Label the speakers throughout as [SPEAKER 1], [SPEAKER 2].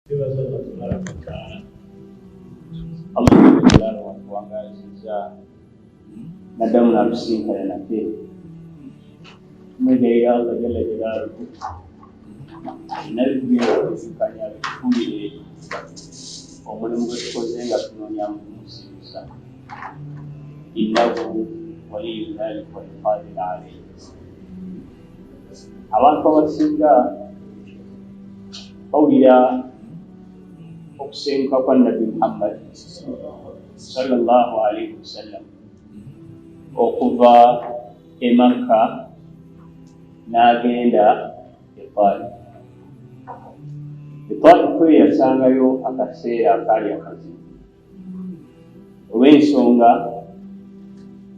[SPEAKER 1] Twebaza Allah tabaraka wataala, Allah jalaluhu watuwangaazizza naddamu n'atusinkana nate. Tumwegayirira Allah jalla jalaaluhu byonna bitugenda okuzukanya bitukumire omulimu gwe tukoze nga tunoonyamu kumusiimisa, innahu waliyu dhalika walqadir alayhi. Abantu abasinga bawulira okusenguka kwa Nabbi Muhammad sallallahu alaihi wasallam okuva e Makka n'agenda e Taif. E Taif eyo yasangayo akaseera akaali akazibu olw'ensonga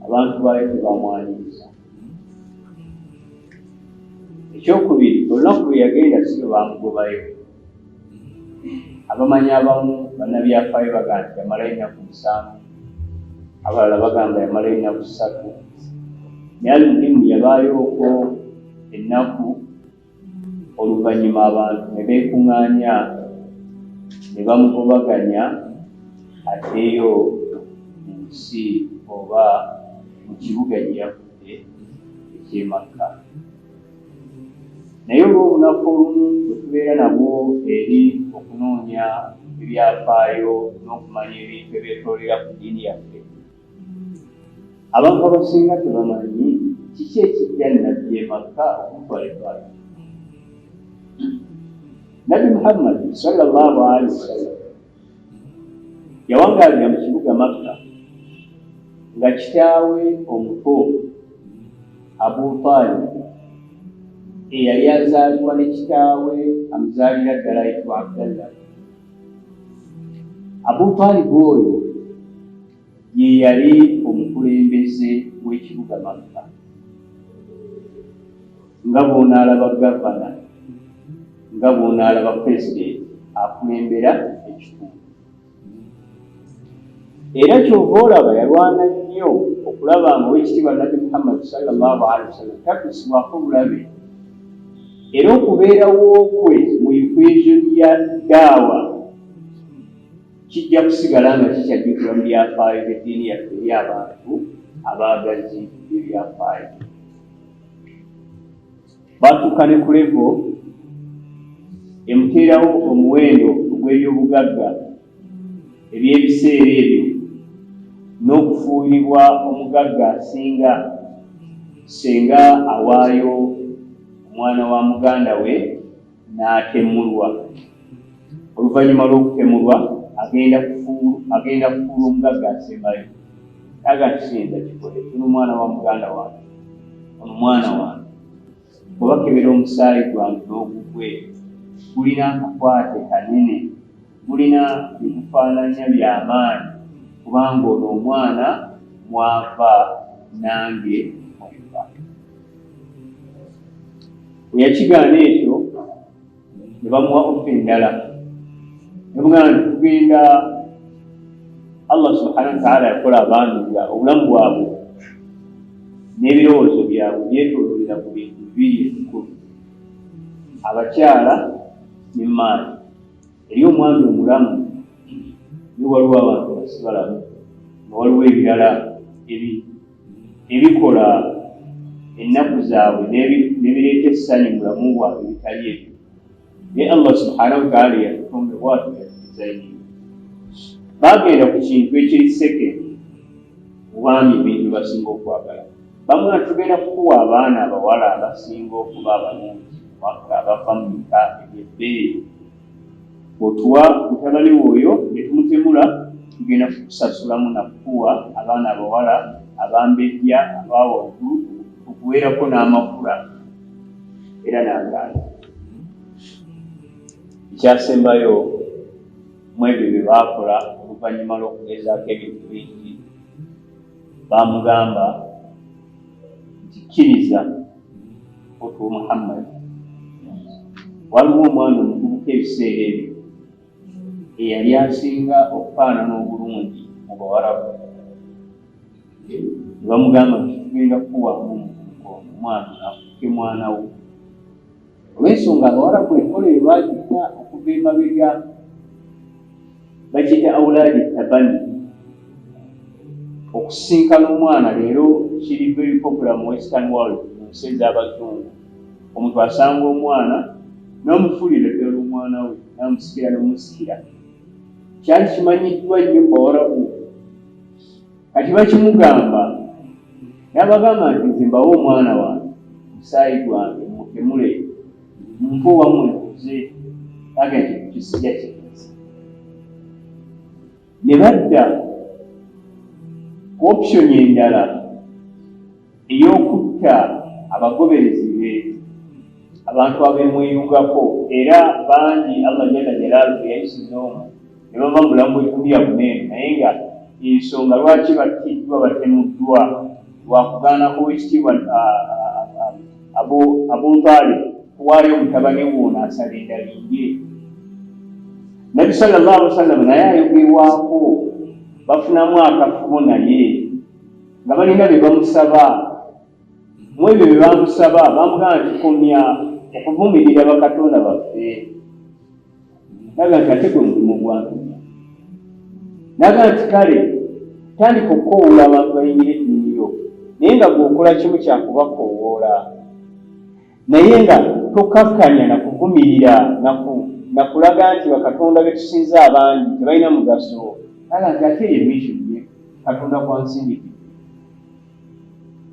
[SPEAKER 1] abantu baayo tebamwaniriza. Ekyokubiri, olunaku lwe yagenda si lwe baamugobayo. Abamanyi abamu bannabyafaayo bagamba nti yamalayo ennaku 7, abalala bagamba yamalayo ennaku 3, naye alimuhimu yabaayooko ennaku. Oluvannyuma abantu ne beekuŋŋaanya ne bamugobaganya addeyo mu nsi oba mu kibuga gye yavudde eky'e Makka. Naye olw'obunafu olumu bwe tubeera nabwo eri okunoonya ebyafaayo n'okumanya ebintu ebyetooloolera ku ddiini yaffe, Abantu abasinga tebamanyi kiki ekijja Nabbi e Makka okumutwala e Taif. Nabbi Muhammad sallallahu alaihi wasallam yawangaalira mu kibuga Makka nga kitaawe omuto Abu Talib eyali azaalibwa ne kitaawe amuzaalira ddala ayitibwa Abdallah. Abu Talib oyo ye yali omukulembeze w'ekibuga Makka. Nga bw'onaalaba gavana, nga bw'onaalaba pulezidenti akulembera ekitundu. Era ky'ova olaba yalwana nnyo okulaba nga Oweekitiibwa Nabbi Muhammad sallallahu alaihi wasallam tatuusibwako bulabe. Era okubeerawo kwe mu equation ya daawa kijja kusigala nga kikyajjukirwa mu byafaayo by'eddiini yaffe eri abantu abaagazi b'ebyafaayo. Baatuuka ne ku levo emuteerawo omuwendo ogw'ebyobugagga eby'ebiseera ebyo n'okufuuyibwa omugagga asinga ssenga awaayo omwana wa muganda we n'atemulwa. Oluvannyuma lw'okutemulwa agenda agenda kufuulwa omugagga asembayo. Aga nti siyinza kikola ekyo n'omwana wa muganda wange, ono mwana wange. Bwe bakebera omusaayi gwange n'ogugwe gulina akakwate kanene, gulina bye gufaananya bya maanyi kubanga ono omwana mw'ava nange mwe nva. Bwe yakigaana ekyo ne bamuwa ofa endala ne bamugamba nti tugenda. Allah subhanahu wataala yakola abaami nga obulamu bwabwe n'ebirowoozo byabwe byetooloolera ku bintu bibiri ebikulu, abakyala n'emmaali. Eri omwami omulamu naye waliwo abantu nga si balamu, nga waliwo ebirala ebikola ennaku zaabwe n'ebireeta essanyu mu bulamu bwabwe ebitali ebyo. Naye Allah subhanahu wataala yatutonda bwatyo, yatudizayininga. Baagenda ku kintu ekiri second mu baami ebintu bye basinga okwagala. Bamugamba tugenda kukuwa abaana abawala abasinga okuba abalungi mu Makka abava mu bika eby'ebbeeyi. Bw'otuwa mutabani wo oyo ne tumutemula, tugenda kukusasulamu na kukuwa abaana abawala abambejja aba waggulu okuweerako n'amakula. Era n'agaana. Ekyasembayo mu ebyo bye baakola oluvannyuma lw'okugezaako ebintu bingi, baamugamba nti kkiriza otuwe Muhammad. Waliwo omwana omuvubuka ebiseera ebyo eyali asinga okufaanana obulungi mu Bawarabu. Ne bamugamba nti tugenda kukuwaamu omuvubuka ono omwana ono afuuke mwana wo. Olw'ensonga Abawarabu enkola eyo baagirina okuva emabega. Bakiyita aulaadi tabani, okusisinkana omwana. Leero kiri very popular mu Western world, mu nsi ez'abazungu. Omuntu asanga omwana n'amufuulira ddala omwana we, n'amusikira n'omusikira. Kyali kimanyiddwa nnyo mu Bawarabu. Kati bakimugamba n'abagamba nti, "Nze mbawe omwana wange, musaayi gwange, mukemule, mumpe owammwe nkuze?" Aga nti, "Kisijja kiyinza." Ne badda ku option endala ey'okutta abagoberezi be, abantu abemweyungako, era bangi Allah jalla jalaaluhu yayisiza omwo ne bava mu bulamu bw'edduniya buneeno, naye nga ensonga lwaki battiddwa, batemuddwa, lwakugaanako w'ekitiibwa Abu Talib kuwaayo mutabani we ono asala endalinge. Nabbi sallallahu alaihi wasallam naye ayogerwako, bafunamu akafubo naye nga balina bye bamusaba. Mu ebyo bye bamusaba, bamugamba nti, "Komya okuvumirira bakatonda baffe." Naga nti, "Ate gwe mulimu gwantumya?" Naga nti, "Kale tandika okukoowoola abantu bayingire eddiini yo, naye nga gweokola kimu kyakubakoowoola, naye nga tokakkanya nakuvumirira nakulaga nti bakatonda betusinza abandi tebalina mugaso." Naga nti, "Ate eyo mission ye Katonda kwansindikidde,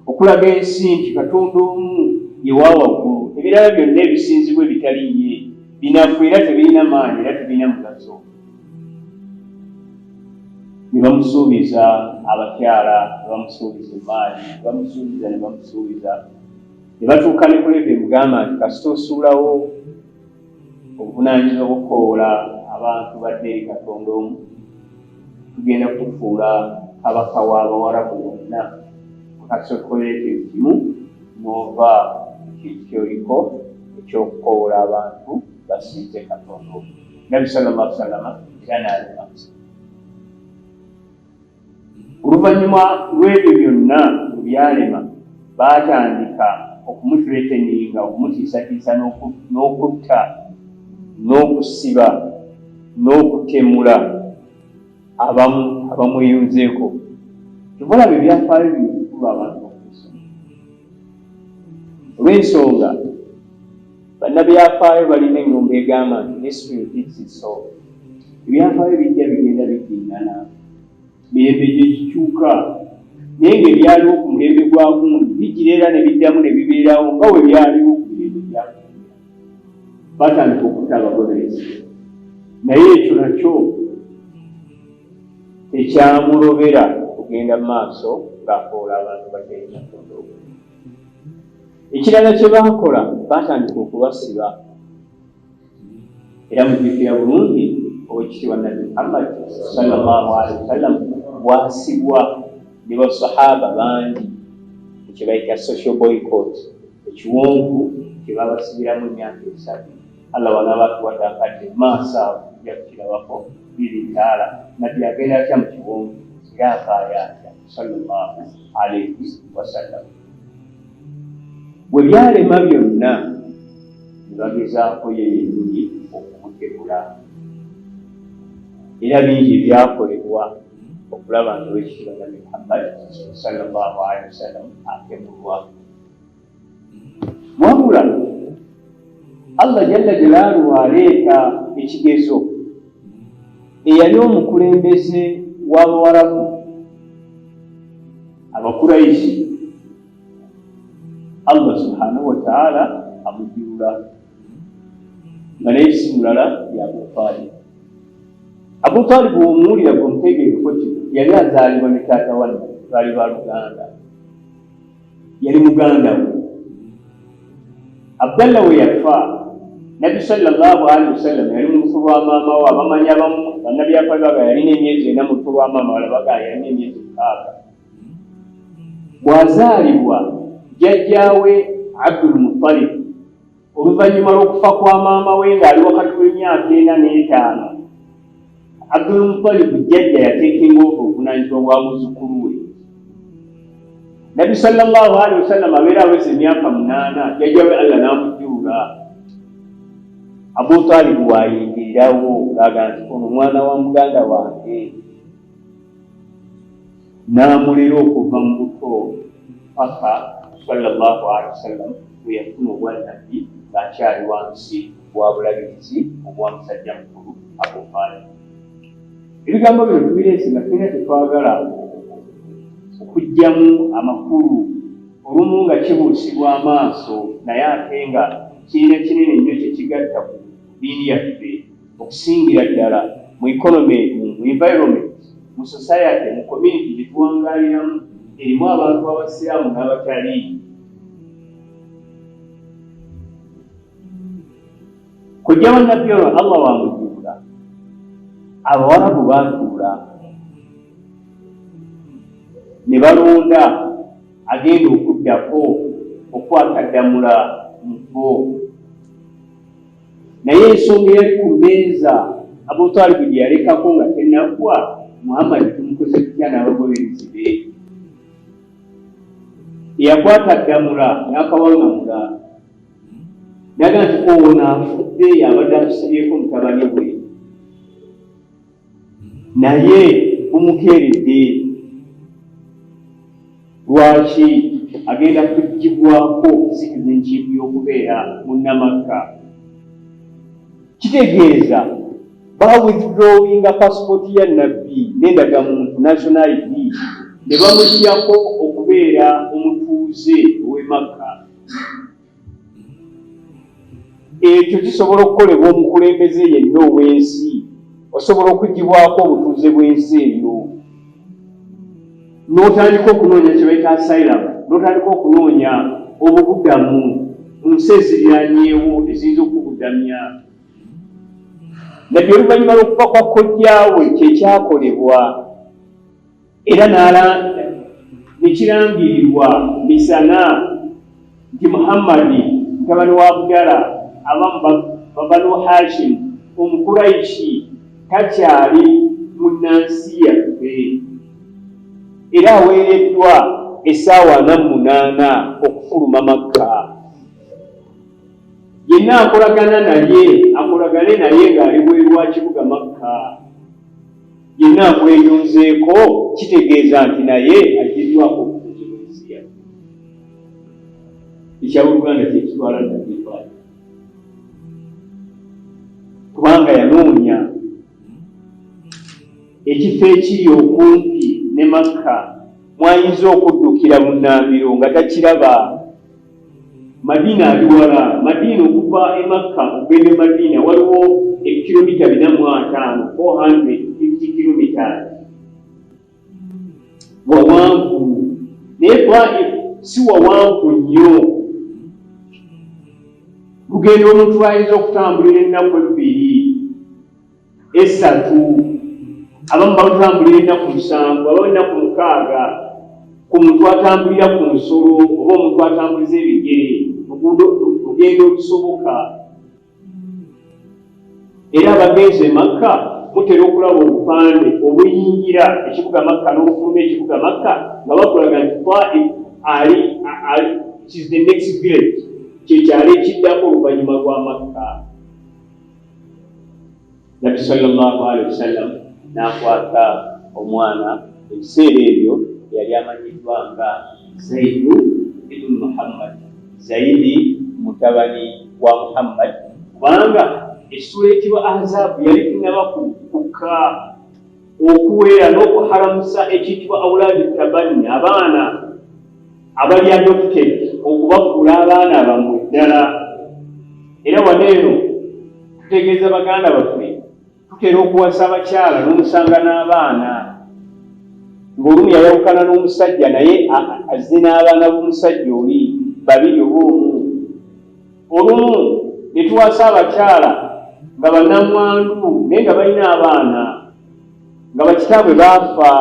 [SPEAKER 1] okulaga ensi nti Katonda omu ye wa waggulu, ebirala byonna ebisinzibwa ebitali ye binafu era tebirina maanyi era tebirina mugaso." Ne bamusuubiza abakyala, ne bamusuubiza emaali, ne bamusuubiza, ne bamusuubiza, ne batuuka ne ku level emugamba nti, "Kasita osuulawo obuvunaanyizibwa bw'okukowoola abantu badde eri Katonda omu, tugenda kukufuula kabaka w'Abawarabu bonna. Kasita otukolera ekintu kimu n'ova ku kintu kyoliko eky'okukowoola abantu basinze Katonda omu." Nabi sallallahu alaihi wasallama era n'alema. Oluvannyuma lw'ebyo byonna bwe byalema, baatandika okumuthreateninga, okumutiisatiisa n'okutta n'okusiba n'okutemula abamu abamweyunzeeko. Kyova olaba ebyafaayo bino bikulu abantu okubisoma, olw'ensonga bannabyafaayo balina engombo egamba nti, "History repeats itself." Ebyafaayo bijja bigenda biddiŋŋana, mirembe gye gikyuka, naye ng'ebyaliwo ku mulembe gwa gundi bijjira era ne biddamu ne bibeerawo nga bwe byaliwo ku mirembe gya. Batandika okutta abagoberezi, naye ekyo nakyo tekyamulobera kugenda mu maaso ng'akoola abantu bateeri Katonda. Ekirala kye baakola, baatandika okubasiba. Era mujjukira bulungi Owekitiibwa Nabbi Muhammad sallallahu alaihi wasallam bwasibwa ne basahaba bangi mu kye bayita social boycott, ekiwonvu kye babasibiramu emyaka 3. Allah wanaaba atuwadde akadde maaso awo, tujja kukirabako biri taala, Nabbi agenda atya mu kiwonvu era avaayo atya sallallahu alaihi wasallam. Bwe byalema byonna, ne bagezaako ye yennyini okumutemula, era bingi ebyakolebwa okulaba nti Owekitiibwa Nabbi Muhammad sallallahu alaihi wasallam atemulwa. Wabula Allah jalla jalaaluhu aleeta ekigezo. Eyali omukulembeze w'Abawarabu, Abakuraishi, Allah subhanahu wataala amujjulula nga naye si mulala ya Abu Talib. Abu Talib womuwulira gwe omutegeereko kino, yali azaalibwa ne taata wa, baali ba luganda, yali muganda we. Abdallah we yafa, Nabbi sallallahu alaihi wasallam yali mu lufu lwa maama we. Abamanyi abamu bannabyafayo baga yalina emyezi 4 mu lufu lwa maama, wala baga yalina emyezi 6. Bw'azaalibwa, jjajjaawe Abdul Muttalib, oluvannyuma lw'okufa kwa maama we ng'ali wakati w'emyaka 4 n'etaano, Abdul Muttalib jjajja yateekenga obuvunaanyizibwa bwa muzzukulu we. Nabbi sallallahu alaihi wasallam abeera aweza emyaka 8, jjajja we Allah n'amujjuula. Abu Talibu waayingirirawo ng'agamba nti ono mwana wa muganda wange, n'amulera okuva mu buto paka sallallahu alaihi wasallam bwe yafuna obwannabbi ng'akyali wansi wa bulabirizi obwa musajja mukulu Abu Talib. Ebigambo bino tubireese nga tulina kye twagala okuggyamu amakulu olumu nga kibuusibwa amaaso naye ate nga kirina kinene nnyo kye kigatta ku ddiini yaffe okusingira ddala mu economy, mu environment, mu society, mu community gye tuwangaaliramu erimu abantu abasiraamu n'abatali. Kojja wa Nabbi ono Allah wamujuula, Abawarabu baatuula ne balonda agenda okuddako okukwata ddamula mu bo. Naye ensonga eyali ku mmeeza Abu Talibu gye yalekako nga tennaggwa, Muhammadi tumukoze tutya n'abagoberezi be? Eyakwata ddamula n'akawaŋŋamula Naga nti ono afudde yabadde atusibyeko mutabani we naye bumukeeredde lwaki agenda kuggyibwako citizenship y'okubeera munnamakka kitegeeza ba withdrawinga passport ya nabbi n'endagamuntu national id ne bamuggyako okubeera omutuuze ow'e Makka. Ekyo kisobola okukolebwa omukulembeze yenna ow'ensi. Osobola okuggyibwako obutuuze bw'ensi eyo n'otandika okunoonya kye bayita asylum, n'otandika okunoonya obubudamu mu nsi eziriraanyeewo eziyinza okukubudamya. Nabbi oluvannyuma lw'okufa kwa kojjaawe kye kyakolebwa. Era ne kirangirirwa misana nti Muhammadi mutabani wa Abdala aba mu Banu Hashim Omukuraishi takyali munnansi yaffe era aweereddwa essaawa 48 okufuluma Makka. Yenna akolagana naye akolagane naye ng'ali bweru wa kibuga Makka. Yenna amweyunzeeko kitegeeza nti naye aggyiddwako obufuzi bw'ensi yaffe. Ekyabooluganda kye kitwala Nabbi Ibrahim kubanga yanoonya ekifo ekiri okumpi ne Makka mw'ayinza okuddukira bunnambiro nga takiraba. Madiina ali wala. Madiina okuva e Makka okugenda e Madiina waliwo ebikilomita 450, 450 kilometers. Wawanvu. Naye Taif si wawanvu nnyo. Lugendo omuntu lw'ayinza okutambulira ennaku ebbiri, esatu, abamu balutambulira ennaku 7, abamu ennaku 6, ku muntu atambulira ku nsolo oba omuntu atambuliza ebigere, lugendo olusoboka. Era abagenze e Makka mutera okulaba obupande obuyingira ekibuga Makka n'obufuluma ekibuga Makka nga bakulaga nti Taif ali, ali, it is the next village, kye kyalo ekiddako oluvannyuma lwa Makka. Nabbi sallallahu alaihi wasallam n'akwata omwana ebiseera ebyo eyali amanyiddwa nga Zaidu ibn Muhammad, Zaidi mutabani wa Muhammad, kubanga essuula eyitibwa Ahzaabu yali tennaba kukka okuwera n'okuharamusa ekiyitibwa awulaadi tabanni, abaana abali adopted okubafuula abaana bammwe ddala. Era wano eno tutegeeza baganda baffe, tutera okuwasa abakyala n'omusanga n'abaana ng'olumu yayawukana n'omusajja naye azze n'abaana b'omusajja oli babiri oba omu. Olumu ne tuwasa abakyala nga bannamwandu naye nga balina abaana nga bakitaabwe baafa.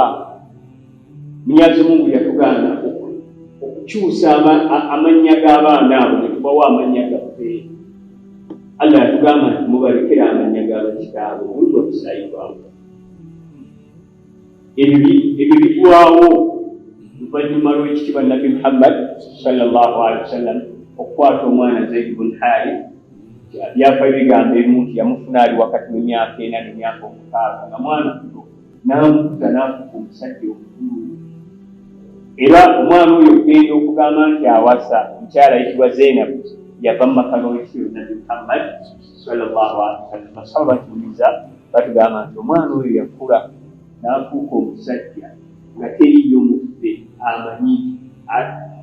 [SPEAKER 1] Mwenyezi Mungu yatugaana okukyusa amannya g'abaana abo ne tubawa amannya gaffe. Allah yatugamba nti mubalekere amannya ga bakitaabwe guli gwe musaayi gwabwe. Ebyo bigwawo luvannyuma lw'ekitiibwa Nabbi Muhammad sallallahu alaihi wasallam okukwata omwana Zaid bun Harith nti Byafaayo bigamba ebimu nti yamufuna ali wakati w'emyaka ena n'emyaka omukaaga nga mwana muto, n'amukuza n'afuuka omusajja omukulu. Era omwana oyo okugenda okugamba nti awasa mukyala ayitibwa Zainab, yava mu maka g'owekitiibwa Nabbi Muhammad sallallahu alaihi wasallam. Basaba batunyumiza batugamba nti omwana oyo yakula n'afuuka omusajja nga teriiyo muffe amanyi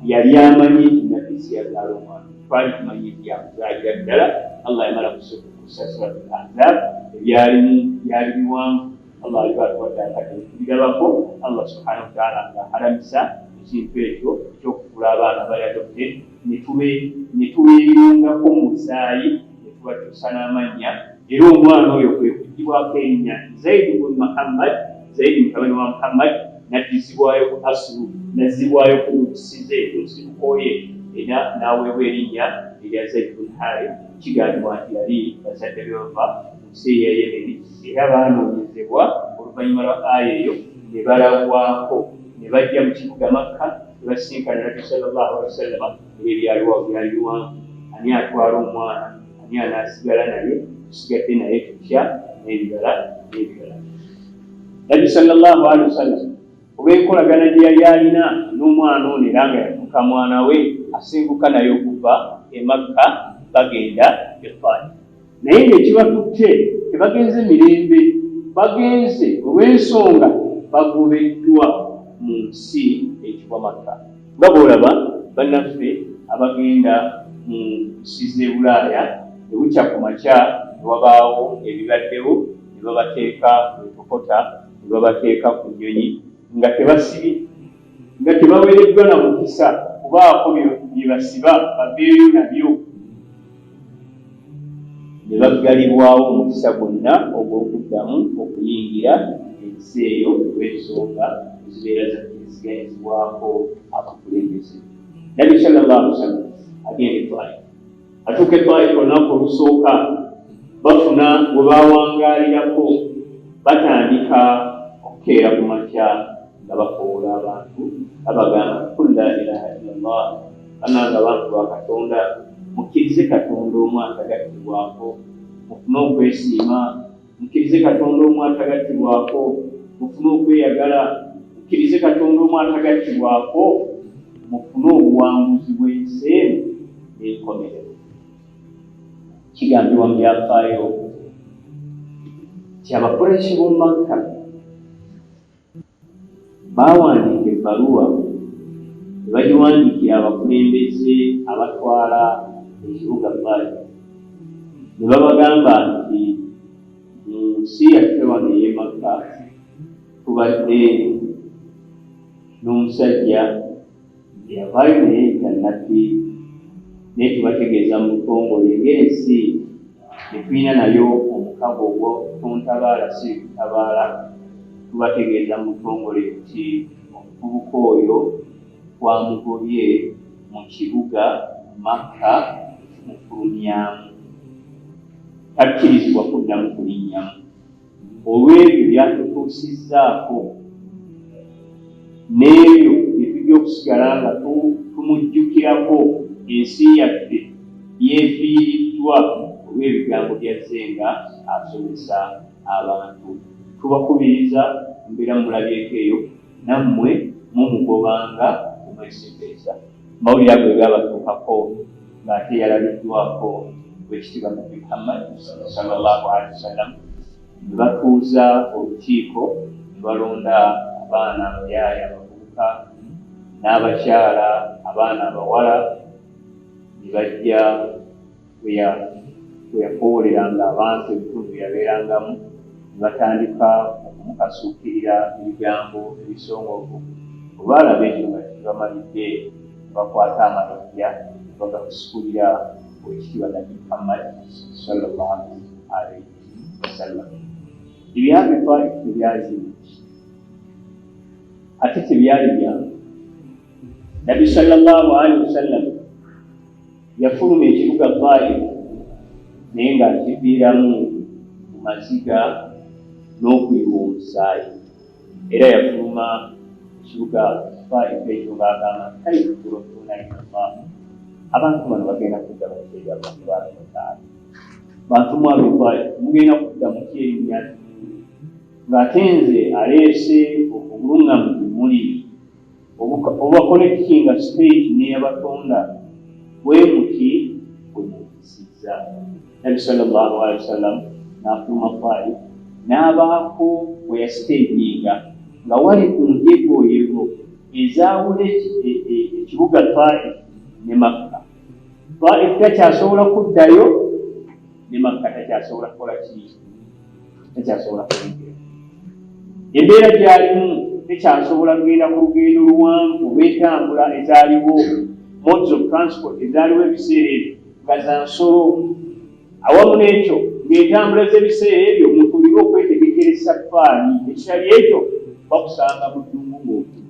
[SPEAKER 1] yali amanyi nti Nabbi si yazaala omwana. Twali tumanyi nti yakuzaalira ddala. Allah yamala kussa Suratul Ahzab, ebyalimu byali biwanvu. Allah aliba atuwadde akadde tubirabako. Allah subhanahu wataala nga aharamisa ekintu ekyo ekyokufuula abaana abali adopted ne tubeeyungako mu musaayi ne tubakyusa n'amannya. Era omwana oyo kwe kuggyibwako erinnya nti Zaidi bun Muhammad, Zaidi mutabani wa Muhammad, n'addizibwayo ku asulu, n'azzibwayo ku nsi ze, ku nsibuko ye, era n'aweebwa erinnya erya Zaidi bun Harith. Kigambibwa nti yali bazadde be bava mu nsi eya Yemeni, era baanoonyezebwa oluvannyuma lwa aya eyo ne balabwako ne bajja mu kibuga Makka ne basisinkana Nabbi sallallahu alaihi wasallama. Era ebyaliwo awo byali biwanvu, ani atwala omwana, ani anaasigala naye, tusigadde naye tutya, n'ebirala n'ebirala. Nabbi sallallahu alaihi wasallam olw'enkolagana gye yali alina n'omwana ono era nga yatuuka mwana we, asenguka naye okuva e Makka bagenda e Taif. Naye ng'ekibatutte tebagenze mirembe, bagenze olw'ensonga bagobeddwa mu nsi eyitibwa Makka. Nga bw'olaba bannaffe abagenda mu nsi z'e Bulaaya ne bukya ku makya ne wabaawo ebibaddewo ne babateeka mu etokota ne babateeka ku nnyonyi nga tebasibye, nga tebaweereddwa na mukisa kubaako bye basiba baveeyo nabyo, ne baggalibwawo omukisa gwonna ogw'okuddamu okuyingira ensi eyo olw'ensonga ezibeera zakkiriziganyizibwako abakulembeze. Nabbi sallallahu alaihi wasallam agenda e Taif. Atuuka e Taif olunaku olusooka bafuna we bawangaalirako, batandika okukeera ku makya nga bakoowoola abantu babagamba kul la ilaha illallah, bannange abantu ba Katonda, mukkirize Katonda omu atagattibwako mufune okwesiima, mukkirize Katonda omu atagattibwako mufune okweyagala, mukkirize Katonda omu atagattibwako mufune obuwanguzi bw'ensi eno n'enkomerero. Kigambibwa mu byafaayo nti Abakuraishi b'omu Makka baawandiika ebbaluwa ne bagiwandiikira abakulembeze abatwala ekibuga Taif ne babagamba nti mu nsi yaffe wano ey'e Makka tubadde n'omusajja eyavaayo ne yeeyita Nnabbi, naye tubategeeza mu butongole ng'ensi gye tulina nayo omukago ogwa tontabaala sirikutabaala, tubategeeza mu butongole nti omuvubuka oyo twamugobye mu kibuga Makka ne tumufulumyamu, takkirizibwa kuddamu kulinnyamu. Olw'ebyo by'atutuusizzaako n'ebyo bye tujja okusigala nga tumujjukirako, ensi yaffe by'efiiriddwa olw'ebigambo by'azze nga asomesa abantu. Tubakubiriza, mubeera mumulabyeko eyo, nammwe mumugobanga kumwesembereza. Amawulire ago bwe gaabatuukako ng'ate yalabiddwako Oweekitiibwa Nabbi Muhammad sallallahu alaihi wasallam, ne batuuza olukiiko ne balonda abaana abayaaye abavubuka n'abakyala abaana abawala ne bajja we yakoowoleranga abantu ebitundu bye yabeerangamu ne batandika okumukasuukirira ebigambo ebisongovu. Bwe baalaba ekyo nga tekibamalidde ne bakwata amayinja ne bagakusikulira Oweekitiibwa Nabbi Muhammad sallallahu alaihi wasallam. Ebyava e Taif tebyali birungi ate tebyali byangu. Nabbi sallallahu alaihi wasallam yafuluma ekibuga Taif naye ng'akiviiramu mu maziga n'okuyiwa omusaayi. Era yafuluma ekibuga Taif ekyo ng'agamba nti kaifa turadduuna ila Allah, abantu bano bagenda kudda batya eri Allah tabaraka wataala. Bantu mwabekwayo mugenda kudda mu kyerinnya ng'ate nze aleese obulungamu gye muli obubakonekitinga state n'eyabatonda bwe muti bwe muyisizza. Nabbi sallallahu alaihi wasallam n'afuluma Taif n'abaako we yasiteeginga nga wali ku njegoyego ezaawula ekibuga Taif ne Makka. Taif takyasobola kuddayo ne Makka takyasobola kukola ki, takyasobola kuyingira. Embeera gy'alimu tekyasobola kugenda ku lugendo luwanvu olw'entambula ezaaliwo, modes of transport ezaaliwo ebiseera ebyo nga za nsolo. Awamu n'ekyo ng'entambula z'ebiseera ebyo omuntu olina okwetegekera esafaali, ekitali ekyo bakusanga mu ddungu ng'ofudde.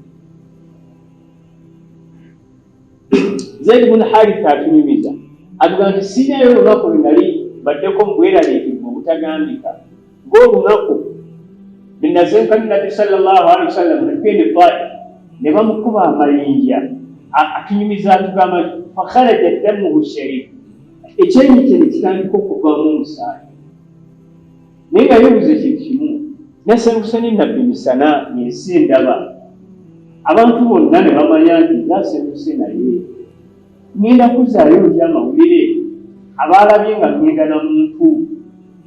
[SPEAKER 1] Zaid bun Haritha atunyumiza atugamba nti sirinayo olunaku lwe nali mbaddeko mu bweraliikirivu obutagambika ng'olunaku lwe nazenkana Nabbi sallallahu alaihi wasallam ne tugenda e Taif ne bamukuba amayinja. Atunyumiza atugamba nti fakharaja damuhu sharif, ekyenyi kye ne kitandika okuvaamu omusaayi. Naye nga yeebuuza ekintu kimu, nasenguse ne Nabbi misana ng'ensi endaba, abantu bonna ne bamanya nti nze asenguse naye, ŋŋenda kuzzaayo ntya amawulire abaalabye nga ŋŋenda na muntu?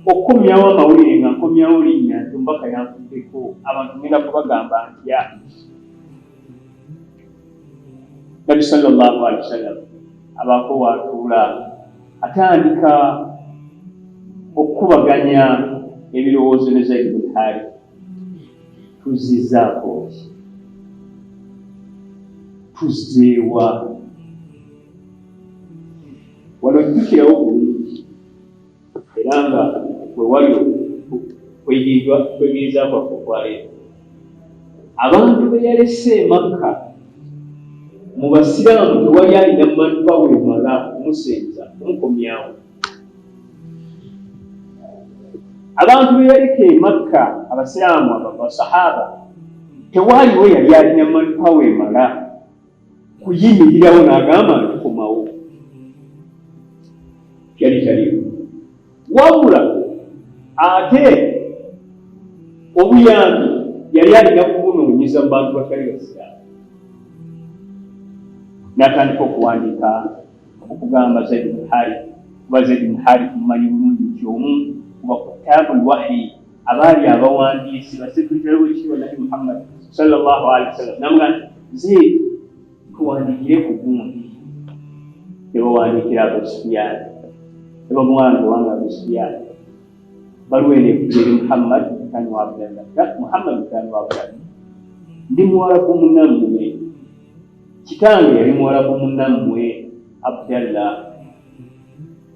[SPEAKER 1] Okukomyawo amawulire nga nkomyawo linnya nti omubaka yanvuddeko, abantu ŋŋenda kubagamba ntya? Nabbi sallallahu alaihi wasallam abaako w'atuula atandika okukubaganya ebirowoozo ne Zaid bin Harith, tuzizzaako ki? Tuzzeewa? Wano jjukirawo bulungi era nga we wali okuyigiriza kwaffe okwaleero, abantu be yalese e Makka mu Basiraamu tewali alina manpower emala kumusenza kumukomyawo. Abantu be yaleka e Makka Abasiraamu abasahaba tewaaliwo yali alina manpower emala kuyimirirawo n'agamba nti komawo, yali taliwo. Wabula ate obuyambi yali alina kubunoonyeza mu bantu batali Basiraamu. N'atandika okuwandiika okugamba Zaid bin Harith, kuba Zaid bin Harith mumanyi bulungi nti omu ku bakuttaabu lwahi abaali abawandiisi basekretary w'ekitiibwa Nabbi Muhammad sallallahu alaihi wasallam, namugamba nti Zaid tuwandiikire ku gundi. Ne bawandiikira Abu Sufyan, ne bamuwanga owanga Abu Sufyan baluwa eno ekuja eri Muhammad mutani wa Abdallah, Muhammad mutani wa Abdallah, ndi muwarabu munnammwe, kitange yali muwarabu munnammwe Abdallah.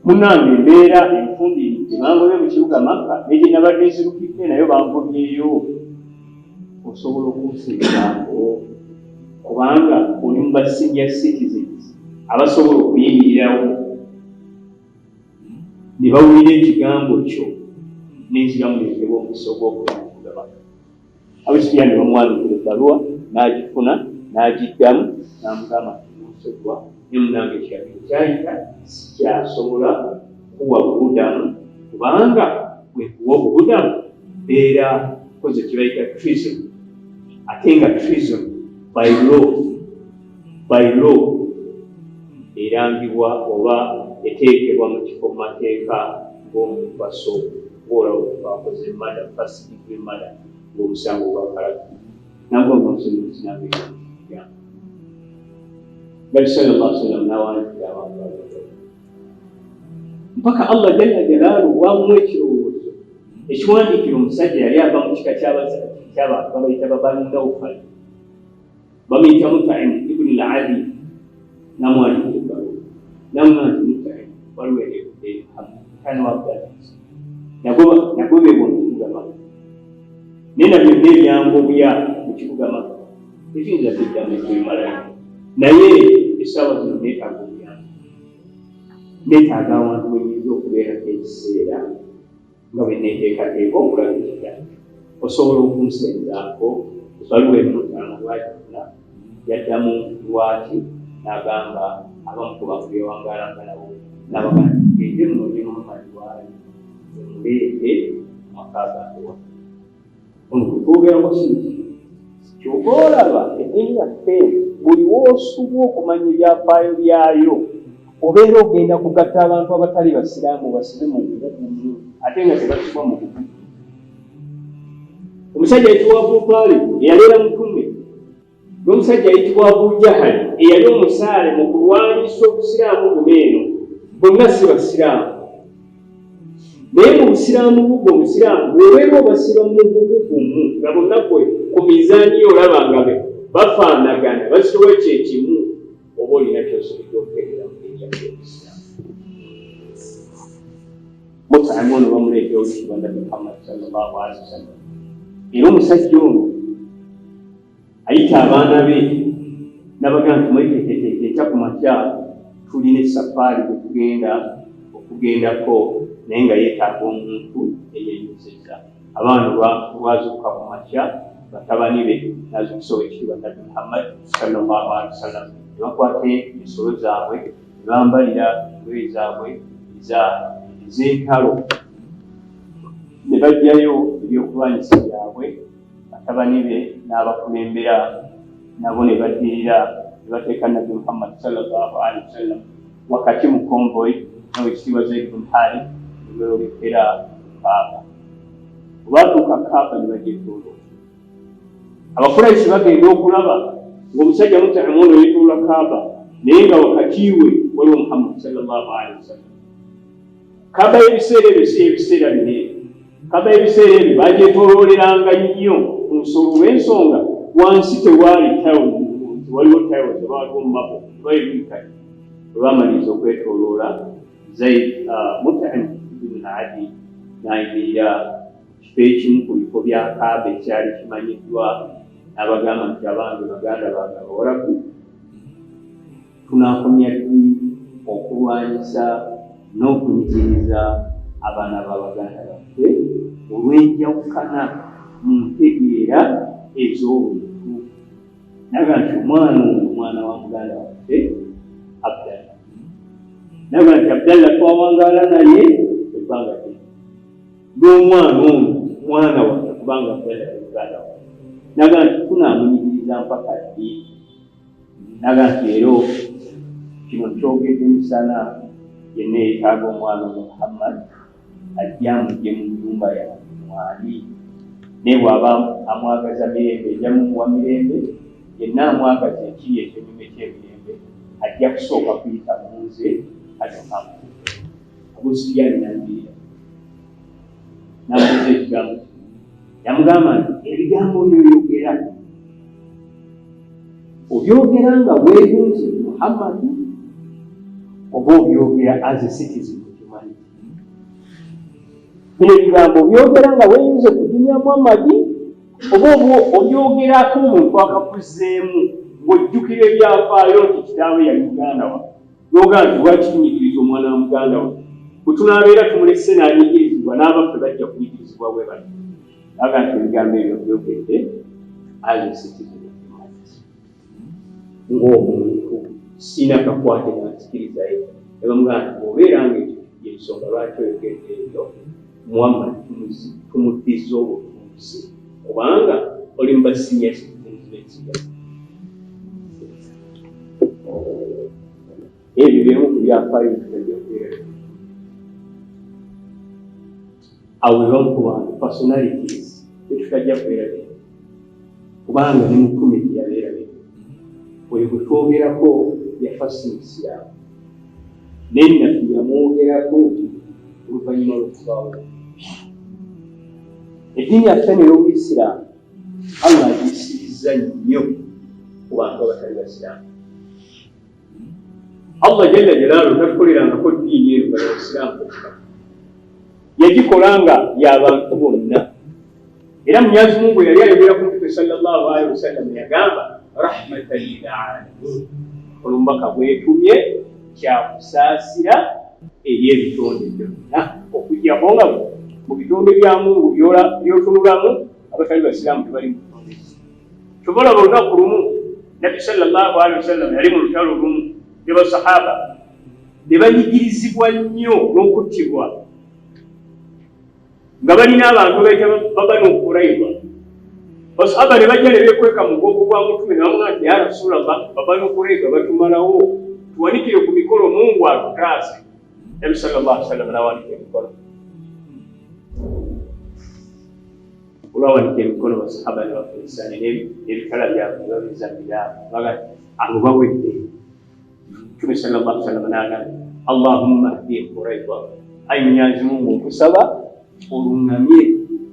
[SPEAKER 1] Munnange embeera enfundiridde, bangobye mu kibuga Makka ne gye nabadde nzirukidde nayo bangobyeyo. Osobola okunseezaako kubanga oli mu ba senior citizens abasobola okuyimirirawo ne bawulira ekigambo kyo n'enziramu nenkebwa omukisa ogw'okudda mu kibuga Makka. Abu Sufyan ne bamuwandiikira ebbaluwa n'agifuna n'agiddamu n'amugamba nti nsonyiwa naye munnange ekiragiro kyayita sikyasobola kuwa bubudamu kubanga bwe nkuwa obubudamu mbeera nkoze kye bayita treason, ate nga treason by law, by law erangibwa oba eteekebwa mu kifo mu mateeka ng'omuntu asse ng'olaba omuntu akoze murder, first degree murder, ng'omusango gwa kalabika. Nangamba omusonyiwa sinange yange. Nabbi sallallahu alaihi wasallam n'awandiikira abantu ab'enjawulo mpaka Allah jalla jalaaluhu wamuwa ekirowoozo ekiwandiikira omusajja yali ava mu kika ky'abantu babayita Babani Naufal, bamuyita Mut'im ibn al-Adi. Namuwandiikira ebbaluwa namugamba nti Mut'im, waliwo eri Muhammad mutani wa Abdallah, nagobebwa mu kibuga Makka, naye na byonna ebyangobya mu kibuga Makka tekiyinza kuddamu kubimalayo, naye essaawa zino neetaaga obuyambi, neetaaga awantu we nnyinza okubeerako ekiseera nga bwe neeteekateeka okulaba ekipya. Osobola okunsenzaako? Ebbaluwa eno Mut'im bw'agifuna yaddamu lwaki n'agamba abamu ku bantu be yawangaalanga nabo n'abagamba nti mugende munoonye Muhammad waali. Muleete maka gange wano. Ono gwe twogerako si muzibu. Ky'ova olaba eddiini yaffe buli w'osubwa okumanya ebyafaayo byayo obeera ogenda kugatta abantu abatali Basiraamu obasibe mu gumu gumu ate nga tebasibwa mu gumu. Omusajja ayitibwa Abu Talib eyaleera Mutume n'omusajja ayitibwa Abu Jahali eyali omusaale mu kulwanyisa Obusiraamu buno eno bonna si Basiraamu. Naye mu Busiraamu bwo Omusiraamu bw'obeera obasiba mu mugugu gumu nga bonna gwe ku mizaani yo olaba nga be bafaanagana bazitowa kye kimu oba olina ky'osobodde okutegeera mu ddiini yaffe y'Obusiraamu. Mut'im ono bamuleeta owekitiibwa Nabbi Muhammad sallallahu alaihi wasallam era omusajja ono ayita abaana be n'abagamba nti mweteeketeeke enkya ku makya tulina esafaari gye tugenda okugendako naye nga yeetaaga omuntu eyenyezeza abaana olwazuukuka ku makya batabani be n'azuukusa owekitiibwa Nabbi Muhammad sallallahu alaihi wasallam ne bakwata ensolo zaabwe ne bambalira engoye zaabwe ez'entalo ne baggyayo ebyokulwanyisa byabwe batabani be n'abakulembera nabo ne baddirira ne bateeka Nabbi Muhammad sallallahu alaihi wasallam wakati mu convoy n'owekitiibwa Zaid bin Harith ne beeyolekera Kaaba. Bwe baatuuka Kaaba ne bagyetooloola. Abakuraishi bagenda okulaba ng'omusajja Mut'imu ono yeetoloola Kaaba naye nga wakati we waliwo Muhammad sallallahu alaihi wasallam. Kaaba y'ebiseera ebyo si y'ebiseera bino ebyo. Kaaba y'ebiseera ebyo bagyetoolooleranga nnyo ku nsolo olw'ensonga wansi tewaali tiles nti waliwo tiles oba waliwo marble oba ebikali. Bwe baamaliriza okwetooloola Zaid Mut'im ibn Adi n'ayimirira kifo ekimu ku bifo bya Kaaba ekyali kimanyiddwa n'abagamba nti, Abange baganda bange Abawarabu, tunaakomya ddi okulwanyisa n'okunyigiriza abaana ba baganda baffe olw'enjawukana mu ntegeera ez'obuntu? N'agamba nti, Omwana ono mwana wa muganda waffe Abdallah. N'agamba nti, Abdallah twawangaala naye ebbanga ddene. N'omwana ono mwana waffe kubanga Abdallah yali muganda waffe. N'agamba nti, Tunaamunyigiriza mpaka ddi? N'agamba nti, Leero kino nkyogedde misana, yenna eyeetaaga omwana ono Muhammad ajje amuggye mu nnyumba yange mwali, naye bw'aba amwagaza mirembe nja mumuwa mirembe, yenna amwagaza ekiri ekyennyume ky'emirembe ajja kusooka kuyita mu nze alyoke amutuukeko. Abu Sufyaani n'ayimirira n'amubuuza ekigambo kino. Yamugamba nti, Ebigambo by'oyogera obyogera nga weeyunze ku Muhammadi oba obyogera as a citizen of humanity? Bino ebigambo obyogera nga weeyunze ku ddiini ya Muhammadi oba obyogerako omuntu akakuzeemu ng'ojjukira ebyafaayo nti kitaawe yali muganda wa N'ogamba nti, Lwaki tunyigiriza omwana wa muganda waffe? Bwe tunaabeera tumulese n'anyigirizibwa, n'abaffe bajja kunyigirizibwa bwe batyo. N'agamba nti, Ebigambo ebyo mbyogedde as a citizen of humanity, ng'omuntu, sirina kakwate na nzikiriza ye. Ne bamugamba nti, Bw'obeera ng'ekyo y'ensonga lwaki oyogedde ebyo, Muhammad tumuddizza obutuuze, kubanga oli mu ba senior citizens b'ensi yaffe. Ebyo byemu ku byafaayo bitajja kwerabira. Awo bebamu ku bantu personalities betutajja kwerabira kubanga ne mutume teyabeerabira. Oyo gwe twogerako yafa si musiraamu naye Nabbi yamwogerako oluvannyuma lw'okuvaawo. Eddiini yaffe eno ey'Obuyisiraamu Allah agiyisirizza nnyo ku bantu abatali basiraamu. Allah jalla jalaaluhu tatukolerangako ddiini eno nga yabasiraamu bokka, yagikola nga y'abantu bonna. Era Munyazi Mungu yali ayogera ku Mtume sallallahu alaihi wasallam yagamba rahmatan lil alamin, olumubaka bwetumye kyakusaasira eri ebitonde byonna, okuggyako nga mu bitonde bya Mungu by'otunulamu abatali basiraamu tebali mu bitonde. Kyova olaba olunaku lumu Nabbi sallallahu alaihi wasallam yali mu lutalo lumu ne basahaba ne banyigirizibwa nnyo n'okuttibwa. Nga balina abantu bayita Babanu Kuraiba. Basahaba ne bajja ne beekweka mu mugongo gwa Mutume ne bamugamba nti, ya Rasulallah, Babanu Kuraiba batumalawo, tuwanikire ku mikolo, Mungu atutaase. Nabi sallallahu alaihi wasallam n'awanika emikono. Olwawanika emikono basahaba ne bafuna essanyu n'ebitala byabwe ne babiza mu biraabo baga abo bawedde. Mtume sallallahu alaihi wasallam n'agamba, Allahumma hdi Quraiba, ayi Mwenyezi Mungu nkusaba oluŋŋamye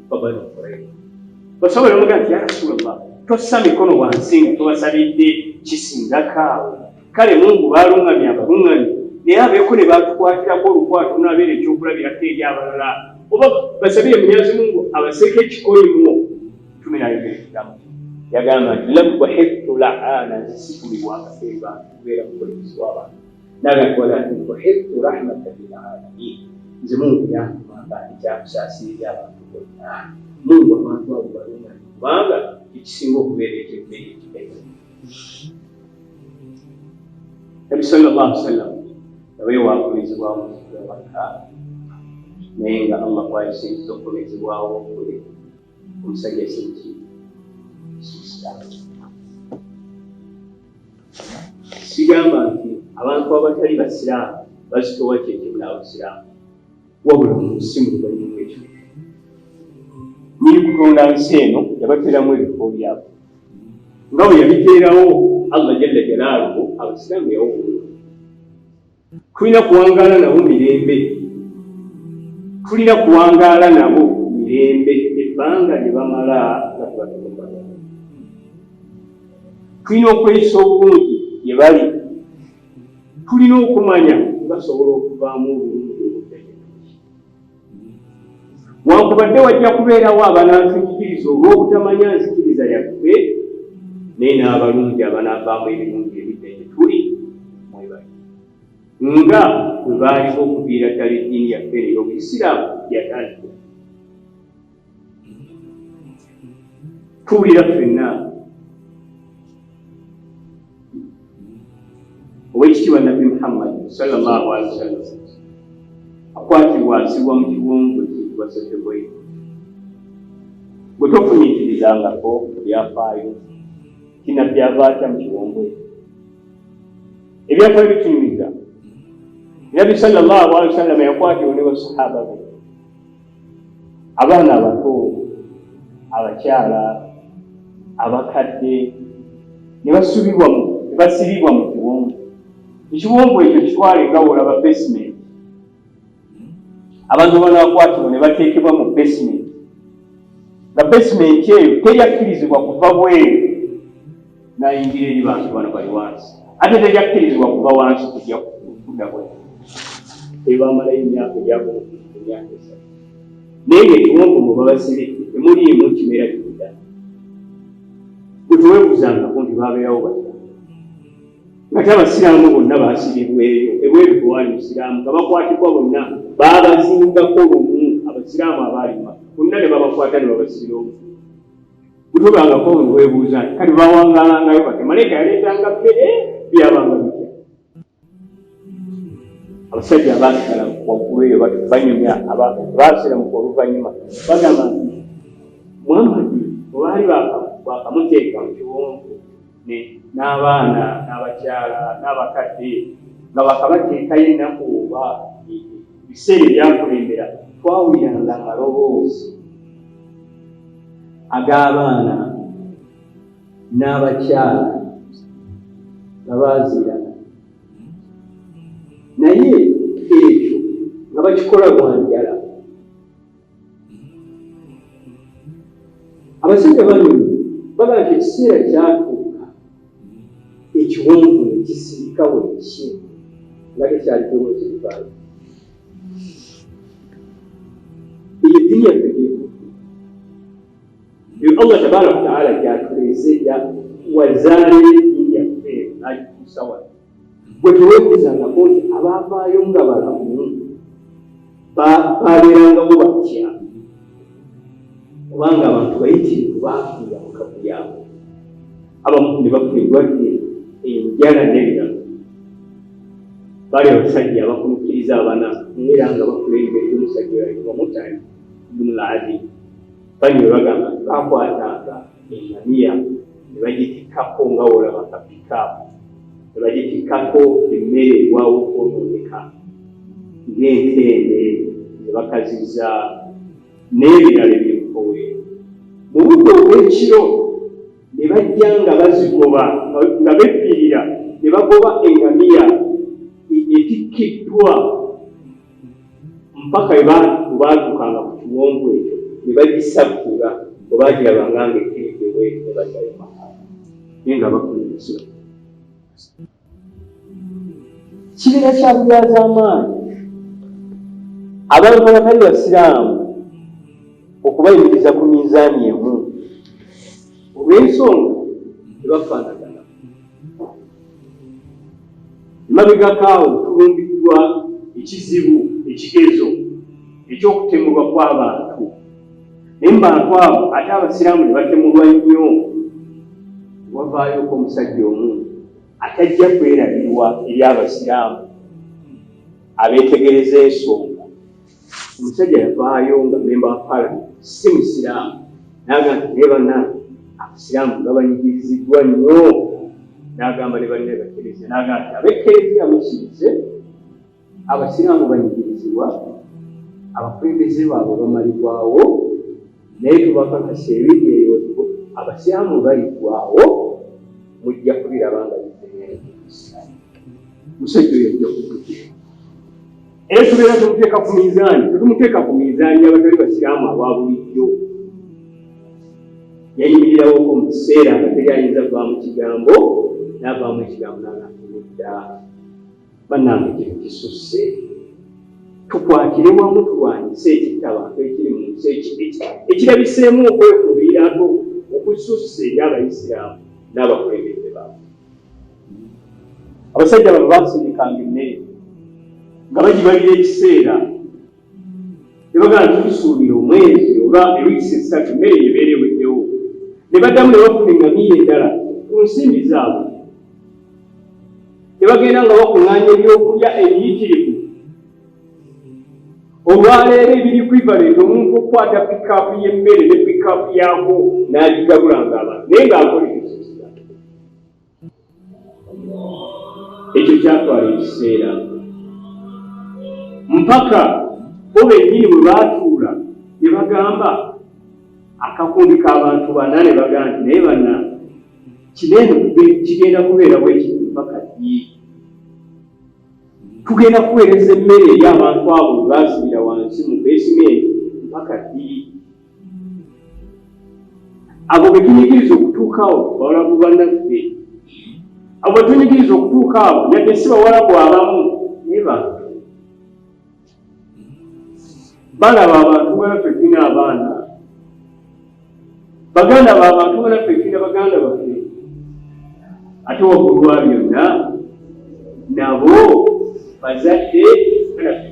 [SPEAKER 1] Babanu Quraiba. Basahaba ne bamugamba nti, ya Rasulallah, tossa mikono wansi nga tobasabidde kisingako awo. Kale Mungu baaluŋŋamye abaluŋŋamye, naye abeeko ne batukwatirako olukwato n'abeera ekyokulabirako eri abalala, oba basabire Mwenyezi Mungu abaseeko ekikolimu. Mtume n'ayogera ekigambo kino, yagamba nti, lam buhithtu la'ana, nze situmibwangako eri bantu kubeera mukolimisi w'abantu, n'agamba nti, walakin buhithtu rahmatan lil alamin, nze Mungu yantuma nga ndi kyakusaasira eri abantu bonna. Mungu abantu abo baluŋŋamye, kubanga ekisinga okubeera eky'emmere ekimere. Nabbi sallallahu alaihi wasallam nawe wakomezebwawo mu kibuga Makka, naye nga Allah bw'ayisinziza okukomezebwawo kwe omusajja si muki si Musiraamu. Sigamba nti abantu abatali basiraamu bazitowa kyekimu n'abasiraamu, wabula mu nsi muno balimu ekyo. Nyini kutonda nsi eno yabateeramu ebifo byabwe nga bwe yabiteerawo Allah jalla jalaaluhu. Abasiraamu yawa obulungi, tulina kuwangaala nabo mirembe, tulina kuwangaala nabo mirembe ebbanga lye bamala nga tebatulumbagana. Tulina okweyisa obulungi gye bali, tulina okumanya basobola okuvaamu obulungi obudda gye tuli. Wankubadde wajja kubeerawo abanaatunyigiriza olw'obutamanya nzikiriza yaffe, naye n'abalungi abanaavaamu ebirungi ebidda gye tuli mwebali, nga bwe baaliwo okuviira ddala eddiini yaffe eno ey'Obuyisiraamu yatandikira. Tuwulira ffenna Oweekitiibwa Nabbi Muhammad sallallahu alaihi wasallam akwatibwa asibwa mu kiwonvu ekiyitibwa Sefeboyi. Bwe tofumiitirizangako ku byafaayo nti Nabbi ava atya mu kiwonvu ekyo, ebyafaayo bitunyumiza Nabbi sallallahu alaihi wasallam yakwatibwa ne basahaba be, abaana abato, abakyala, abakadde, ne basubibwa mu ne basibibwa mu kiwonvu. Ekiwonvu ekyo kitwale nga wolaba basement. Abantu banaakwatibwa ne bateekebwa mu basement, nga basement eyo teri akkirizibwa kuva bweru n'ayingira eri bantu bano bali wansi, ate teri akkirizibwa kuva wansi kujja kudda bweru. Eyo bamalayo emyaka egyagoma emyaka 3, naye ng'ekiwonvu mwe babasibidde temuliimu kimera kikuda. Bwe teweebuuzangako nti babeerawo batya ngate abasiraamu bonna baasibibweyo ebweru, tewaali musiraamu, nga bakwatibwa bonna baabazingako lumu, abasiraamu abaali mu Makka bonna ne babakwata ne babasibira omu. Bwe tobangako ne weebuuza nti kale baawangaalangayo batya, malayika yaleetanga mmere, byabanga bitya? Abasajja abaasigala waggulu eyo banyumya abaasiramuka oluvannyuma bagamba nti Muhammadi bwe baali bakamuteeka mu kiwonvu n'abaana n'abakyala n'abakadde nga bakabateekayo ennaku oba ebiseera ebyakulembera, twawuliranga amaloboozi ag'abaana n'abakyala nga baaziirana, naye ekyo nga bakikola lwa njala. Abasajja banyumya bagamba nti ekiseera kyatuuka ekiwonvu ne kisirika buli kimu nga tekyali ddoboozi livaayo. Eyo eddiini yaffe gyekutte. Eyo Allah tabaaraka wataala gyatuleese wazaala eddiini yaffe eno n'agituusa wano. Gwe teweebuuzangako nti abaavaayo nga balamu baabeerangawo batya? Kubanga abantu bayitirivu baafiira mu kavuyo ako, abamu ne bafa endwadde, enjala n'ebirala. Baali abasajja abakunukkiriza abana naye era nga bakulembedde omusajja oyo ayitibwa Mutali. Ibn al-Adi bani bwe bagamba nti bakwatanga engamiya ne bagitikkako nga wolaba ka pikaapu ne bagitikkako emmere erwawo okwonooneka ng'entende ne bakaziza n'ebirala eby'obukoweero mu budde obw'ekiro ne bajja nga bazigoba nga bebbirira ne bagoba engamiya etikkiddwa mpaka webaatuukanga ku kiwonvu ekyo ne bagisaggula bwe bagirabanga nga ekkiridde bwetu ne baddayo maka naye nga bakulira kibeera kya bulyazaamaanyi abantu abatali basiraamu okubayimiriza ku minzaani emu olw'ensonga tebafaanagana. Emabegako awo tulumbiddwa ekizibu ekigezo eky'okutemulwa kw'abantu naye mu bantu abo ate abasiraamu ne batemulwa nnyo. Wavaayoko omusajja omu atajja kwerabirwa eri abasiraamu abeetegereza ensonga. Omusajja yavaayo nga memba wa palamenti si musiraamu n'agamba nti naye bannange abasiraamu nga banyigiriziddwa nnyo n'agamba ne banne bakereziya n'agamba nti ab'ekkereziya mukkirize abasiraamu banyigirizibwa abakulembeze baabwe bamalibwawo naye tubakakasa ebiri eyo abasiraamu baliggwawo mujja kubiraba nga bizeemusajja oyo ajja kujjukira Era tubeera tumuteeka ku minzaani, tetumuteeka ku minzaani y'abatali basiraamu aba bulijjo. Yayimirirawoko mu kiseera nga teri ayinza vaamu kigambo, n'avaamu ekigambo n'agamba nedda. Bannange kino kisusse. Tukwatire wamu tulwanyise ekittabantu ekiri mu nsi ekirabiseemu okwekubiira ate okususse eri Abayisiraamu n'abakulembeze baabwe. Abasajja bano baasindikanga emmere nga bagibalira ekiseera ne bagamba nti tusuubira omwezi oba ewiikisi esatu emmere ebeera eweddewo ne baddamu ne bafuna engamiya endala ku nsimbi zaabwe ne bagenda nga bakuŋŋaanya ebyokulya ebiyitirivu olwaleero ebiri equivalent omuntu okukwata pikaapu y'emmere ne pikaapu yaako n'agigabulanga abantu naye ng'akola ekyo Ekyo kyatwala ekiseera mpaka bo bennyini bwe baatuula ne bagamba akakundi k'abantu bana ne bagamba nti naye banna kino eno kigenda kubeera bwekiti mpaka ddi? Tugenda kuweereza emmere eri abantu abo bwe baasibira wansi mu beesimenti mpaka ddi? Abo be tunyigiriza okutuuka awo bawalabu bannaffe. Abo be tunyigiriza okutuuka awo yadde si bawalabu abamu naye bantu. Balaba abantu nga naffe tulina abaana. Baganda b'abantu nga naffe tulina baganda baffe. Ate waggulu wa byonna nabo bazadde nga naffe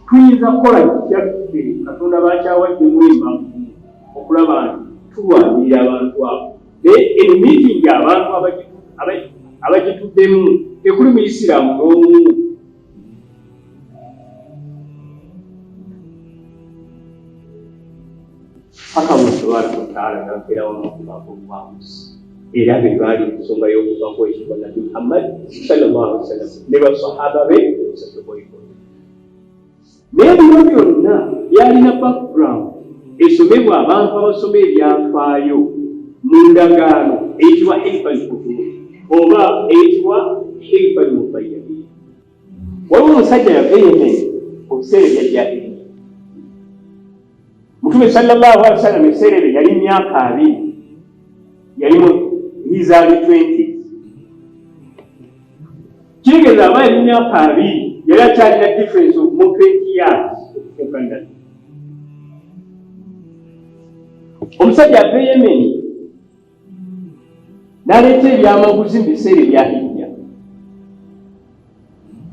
[SPEAKER 1] Tuyinza kukola tutya ffe Katonda b'akyawaddemu embavu okulaba nti tulwanirira abantu abo? Naye eno miitingi abantu abagituddemu tekuli Muyisiraamu n'omu. Paka Allah tabaraka wataala n'abeera wamu okuvaako obuwanguzi era be baali ensonga y'okuva kwekitibwa Nabbi Muhammad sallallahu alaihi wasallam ne basahaba be naye bino byonna byalina background esomebwa abantu abasoma ebyafaayo mu ndagaano eyitibwa hilfa lfutuur oba eyitibwa hilfa lmubayyabiin. Waliwo omusajja yava e Yemen mu biseera ebya jahiliya. Mutume sallallahu alaihi wasallam ebiseera ebyo yali myaka abiri, yali mu his early twenties. Kitegeeza aba yali myaka abiri, yali akyalina difference of more 20 years okufuuka nabbi. Omusajja ava e Yemen n'aleeta ebyamaguzi mu biseera ebya hijja.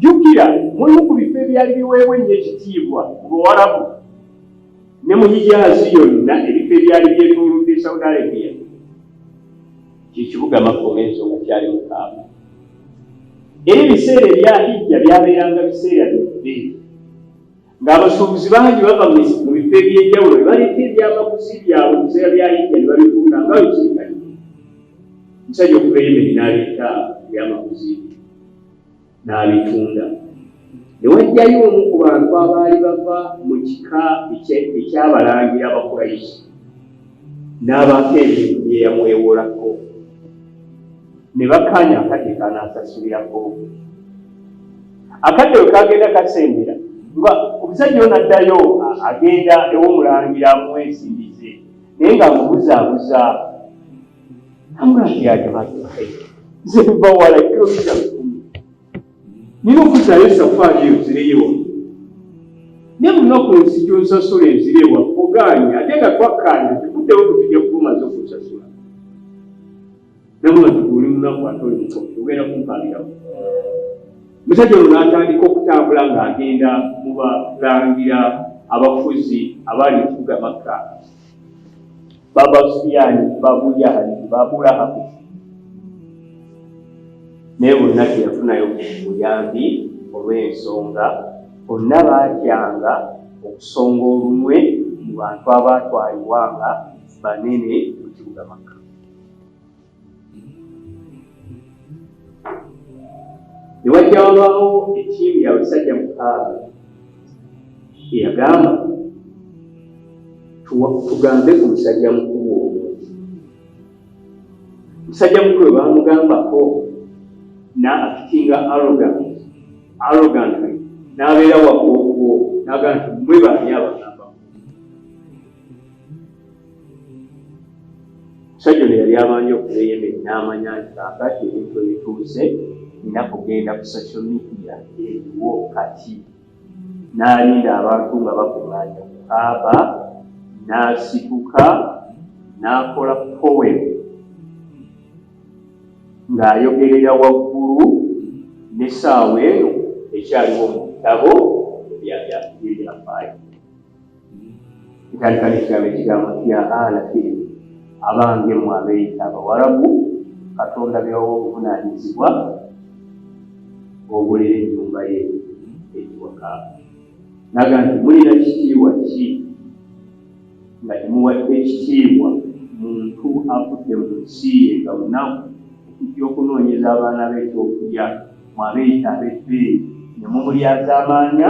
[SPEAKER 1] Jjukira mulimu ku bifo ebyali biweebwa ennyo ekitiibwa mu Buwarabu ne mu Hijaazi yonna ebifo ebyali byetoolodde Saudi Arabia kye kibuga Makka olw'ensonga kyali mu Kaaba. Era ebiseera ebya hijja byabeeranga biseera bya bbeeyi. Ng'abasuubuzi bangi bava mu bifo eby'enjawulo ne baleeta ebyamaguzi byabwe mu biseera bya Hijja ne babitunda nga bwe kiri kati. Omusajja okuva e Yemeni n'aleeta ebyamaguzi n'abitunda. Ne wajjayo omu ku bantu abaali bava mu kika eky'abalangira Abakuraishi n'abaako ebintu bye yamwewolako. Ne bakkaanya akadde k'anaasasulirako. Akadde we kaagenda kasembera nga omusajja ono addayo agenda ew'omulangira amuwe ensimbi ze naye ng'amubuzaabuza. Amugamba nti ya jamaata alkhairi, nze nva wala kilomita 1000 nina okuzzaayo safaari eyo nzireyo ewaffe, naye buli lunaku nzija onsasula enzire ewaffe ogaanye, ate nga twakkaanya nti kuddewo kutujja kuba omaze okunsasula. Namugamba nti oli munaku ate oli mukopi ogenda kumpaabirawo. Omusajja ono n'atandika okutambula ng'agenda mu balangira abafuzi abaali mu kibuga Makka, ba Abu Sufyaani, ba Abu Jahali, ba Abu Lahabu, naye bonna teyafunayo buyambi olw'ensonga bonna baatyanga okusonga olunwe mu bantu abaatwalibwa nga banene mu kibuga Makka. Ne wajja wabaawo ettiimu y'abasajja mukaaga eyagamba tugambe ku musajja mukulu ono. Musajja mukulu we baamugambako na actinga arrogant arrogantly n'abeera waggulu n'agamba nti mmwe baani abagamba. Omusajja ono yali abanja okuva e Yemen n'amanya nti kaakati ebintu ebituuse nina kugenda ku social media eriwo kati. N'alinda abantu nga bakuŋŋaanye ku Kaaba n'asituka n'akola poem ng'ayogerera waggulu n'essaawa eno ekyaliwo mu bitabo ebyafaayo. Etandika n'ekigambo ekigamba nti ya ala firi, abange mmwe abeeyita Abawarabu, Katonda be yawa obuvunaanyizibwa obulera ennyumba ye eyitibwa Kaaba. N'agamba nti mulina kitiibwa ki nga temuwadde kitiibwa muntu avudde mu nsi ye nga munaku okujja okunoonyeza abaana be ekyokulya, mmwe abeeyita ab'ebbeeyi ne mumulyazaamaanya,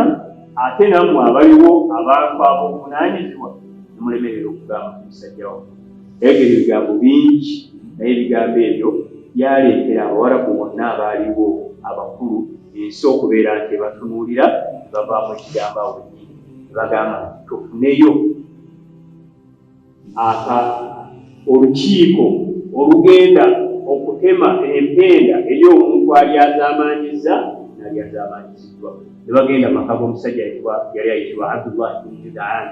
[SPEAKER 1] ate nammwe abaliwo abantu ab'obuvunaanyizibwa ne mulemererwa okugamba ku musajja wammwe. Yayogera ebigambo bingi, naye ebigambo ebyo byaleetera Abawarabu bonna abaaliwo abakulu ensi okubeera nti ebatunuulira ne bavaamu ekigambo awo wennyini ne bagamba nti tufuneyo aka olukiiko olugenda okutema empenda eri omuntu alyazaamaanyizza n'alyazaamaanyiziddwa. Ne bagenda mu maka g'omusajja yali ayitibwa Abdullah ibn Jud'an.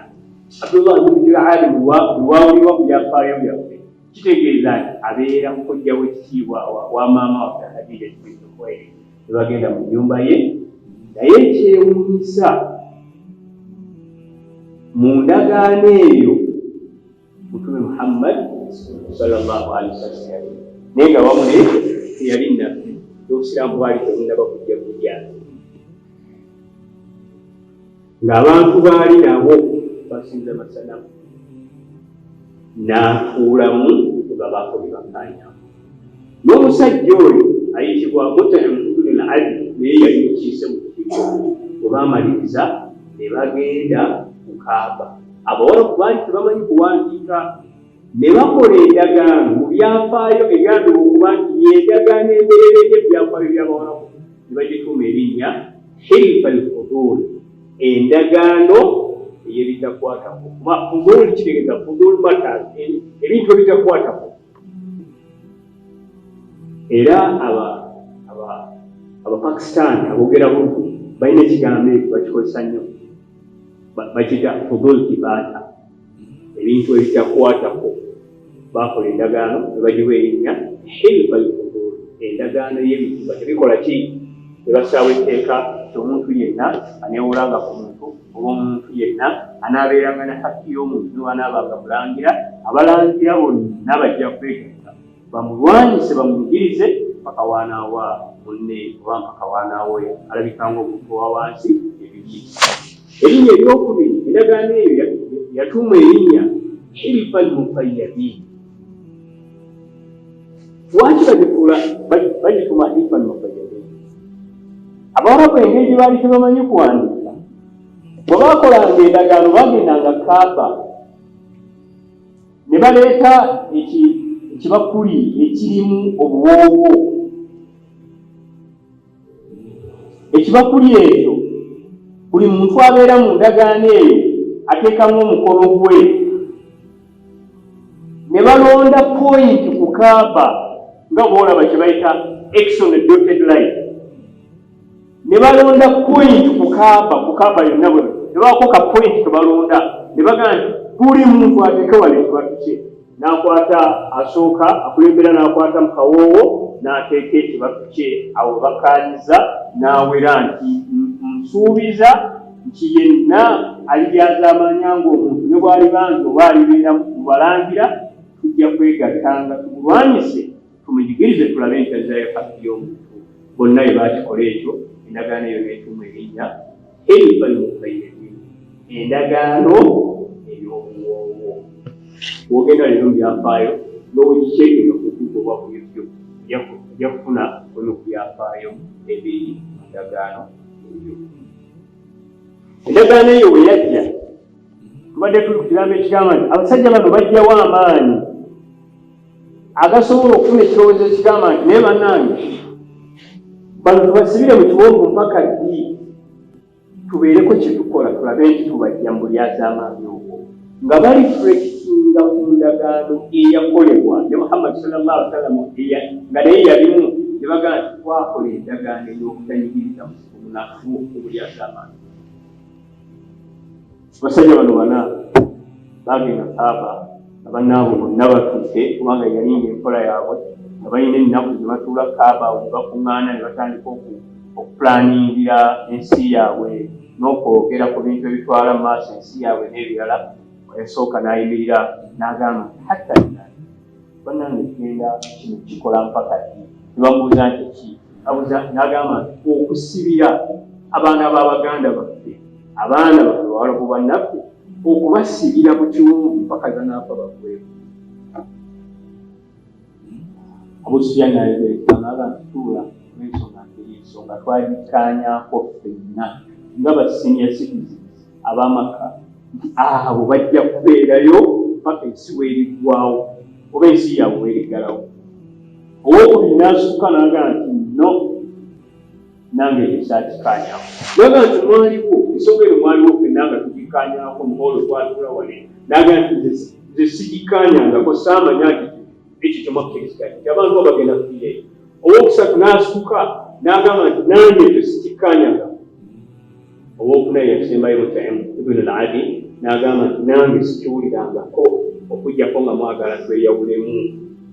[SPEAKER 1] Abdullah ibn Jud'an bwe wawulirwa mu byafaayo byaffe kitegeeza nti abeera mukojja w'ekitiibwa wa maama waffe Khadija bint Khuwaylid. Ne bagenda mu nnyumba ye, naye ekyewuunyisa mu ndagaano eyo Mutume Muhammad sallallahu alaihi wasallam yali naye nga wamu naye teyali nabbi, n'obusiraamu bwali tebunnaba kujja kujja, ng'abantu baali nabo basinza masanamu, n'atuulamu ne babaako bye bakkaanyamu n'omusajja oyo ayitibwa Mut'im ibn al-Adi, naye yali mukiise mu lukiiko. Bwe baamaliriza ne bagenda ku Kaaba. Abawarabu baali tebamanyi kuwandiika, ne bakola endagaano mu byafaayo egambibwa okuba nti y'endagaano embereberye mu byafaayo by'Abawarabu, ne bagituuma erinnya Hilf al-Fudul, endagaano ey'ebitakwatako, kuba fudul kitegeeza fudul matters, ebintu ebitakwatako. Era Abapakisitaani aboogera Urdu balina ekigambo ekyo bakikozesa nnyo, bakiyita fudul kibaata, ebintu ebitakwatako. Baakola endagaano ne bagiwa erinnya Hilf al-Fudul, endagaano y'ebintu nga tebikola ki, ne bassaawo etteeka nti omuntu yenna aneewolanga ku muntu oba omuntu yenna anaabeeranga na hakki y'omuntu ne bw'anaabanga mulangira, abalangira bonna bajja kwegatta bamulwanyise bamunyigirize mpaka w'anaawa munne oba mpaka w'anaawa oyo alabika ng'omuntu owa wansi ebibye. Erinnya eryokubiri, endagaano eyo yatuuma erinnya Hilfa al-Mufayyadin. Lwaki bagituula bagituuma Hilfa al-Mufayyadin? Abawarabu engeri gye baali tebamanyi kuwandiika, bwe baakolanga endagaano bagendanga Kaaba ne baleeta ekibakuli ekirimu obuwoowo. Ekibakuli ekyo buli muntu abeera mu ndagaano eyo ateekamu omukono gwe ne balonda poyinti ku kaaba nga bw'olaba kye bayita X on the dotted line ne balonda poyinti ku kaaba ku kaaba yonna bwe ne baako ka poyinti ke balonda ne bagamba nti buli muntu ateeke wano ekibatu kye. N'akwata asooka akulembera n'akwata mu kawoowo n'ateeka ekibatu kye awo we bakkaanyiza n'awera nti, Nsuubiza nti yenna aliryazaamaanya ng'omuntu ne bw'aliba nze oba alibeera mu balangira tujja kwegattanga tumulwanyise tumunyigirize tulabe nti azzaayo hakki y'omuntu. Bonna bwe baakikola ekyo, endagaano eyo n'etuumwa erinnya Hilful Mufayyadin, endagaano ey'obuwoowo. Bw'ogenda leero mu byafaayo n'ogicekinga ku Google oba ku YouTube, ojja kufuna olumu ku byafaayo ebiri mu ndagaano eyo. Endagaano eyo bwe yajja, tubadde tuli ku kigambo ekigamba nti abasajja bano bajjawo amaanyi agasobola okufuna ekirowoozo ekigamba nti naye bannange bano tubasibire mu kiwonvu mpaka ddi tubeereko kye tukola tulabe nti tubajja mu bulyazaamaanyi obwo nga balifulekitinga ku ndagaano eyakolebwa ne Muhammad sallallahu alaihi wasallam nga naye yalimu ne bagamba nti twakola endagaano ey'obutanyigiriza omunafu obulyazaamaanyi. Abasajja bano bana baagenda Kaaba nga bannaabwe bonna batudde kubanga yalinga enkola yaabwe nga balina ennaku ze batuula Kaaba awo ne bakuŋŋaana ne batandika okupulaningira ensi yaabwe n'okwogera ku bintu ebitwala mu maaso ensi yaabwe n'ebirala. Yasooka n'ayimirira n'agamba nti hatta Bannange tugenda kino kukikola mpaka ddi? Ne bamubuuza nti ki? Abuuza n'agamba nti okusibira abaana ba baganda baffe, abaana baffe bawalabu bannaffe, okubasibira mu kiwundu mpaka banaafa baggweeko. Abu Sufyaan n'ayogera n'agamba nti tuula olw'ensonga nti eyo ensonga twagikkaanyaako ffenna nga ba senior citizens ab'e Makka nti abo bajja kubeerayo paka ensi bweriggwawo oba ensi yaabwe bweriggalawo. Owokubiri n'asituka n'agamba nti no nange ekyo saakikaanyako. N'agamba nti mwaliwo ensonga eno mwaliwo ffenna nga tugikkaanyaako mu hall twatuula wano eno. N'agamba nti nze sigikkaanyangako saamanya nti ekyo kyemwakkiriziganya nti abantu abo bagenda kufiira eyo. Owokusatu n'asituka n'agamba nti nange ekyo sikikkaanyangako. Owokuna ye yasembayo Mut'im ibn al-Adi n'agamba nti nange sikiwulirangako okuggyako nga mwagala tweyawulemu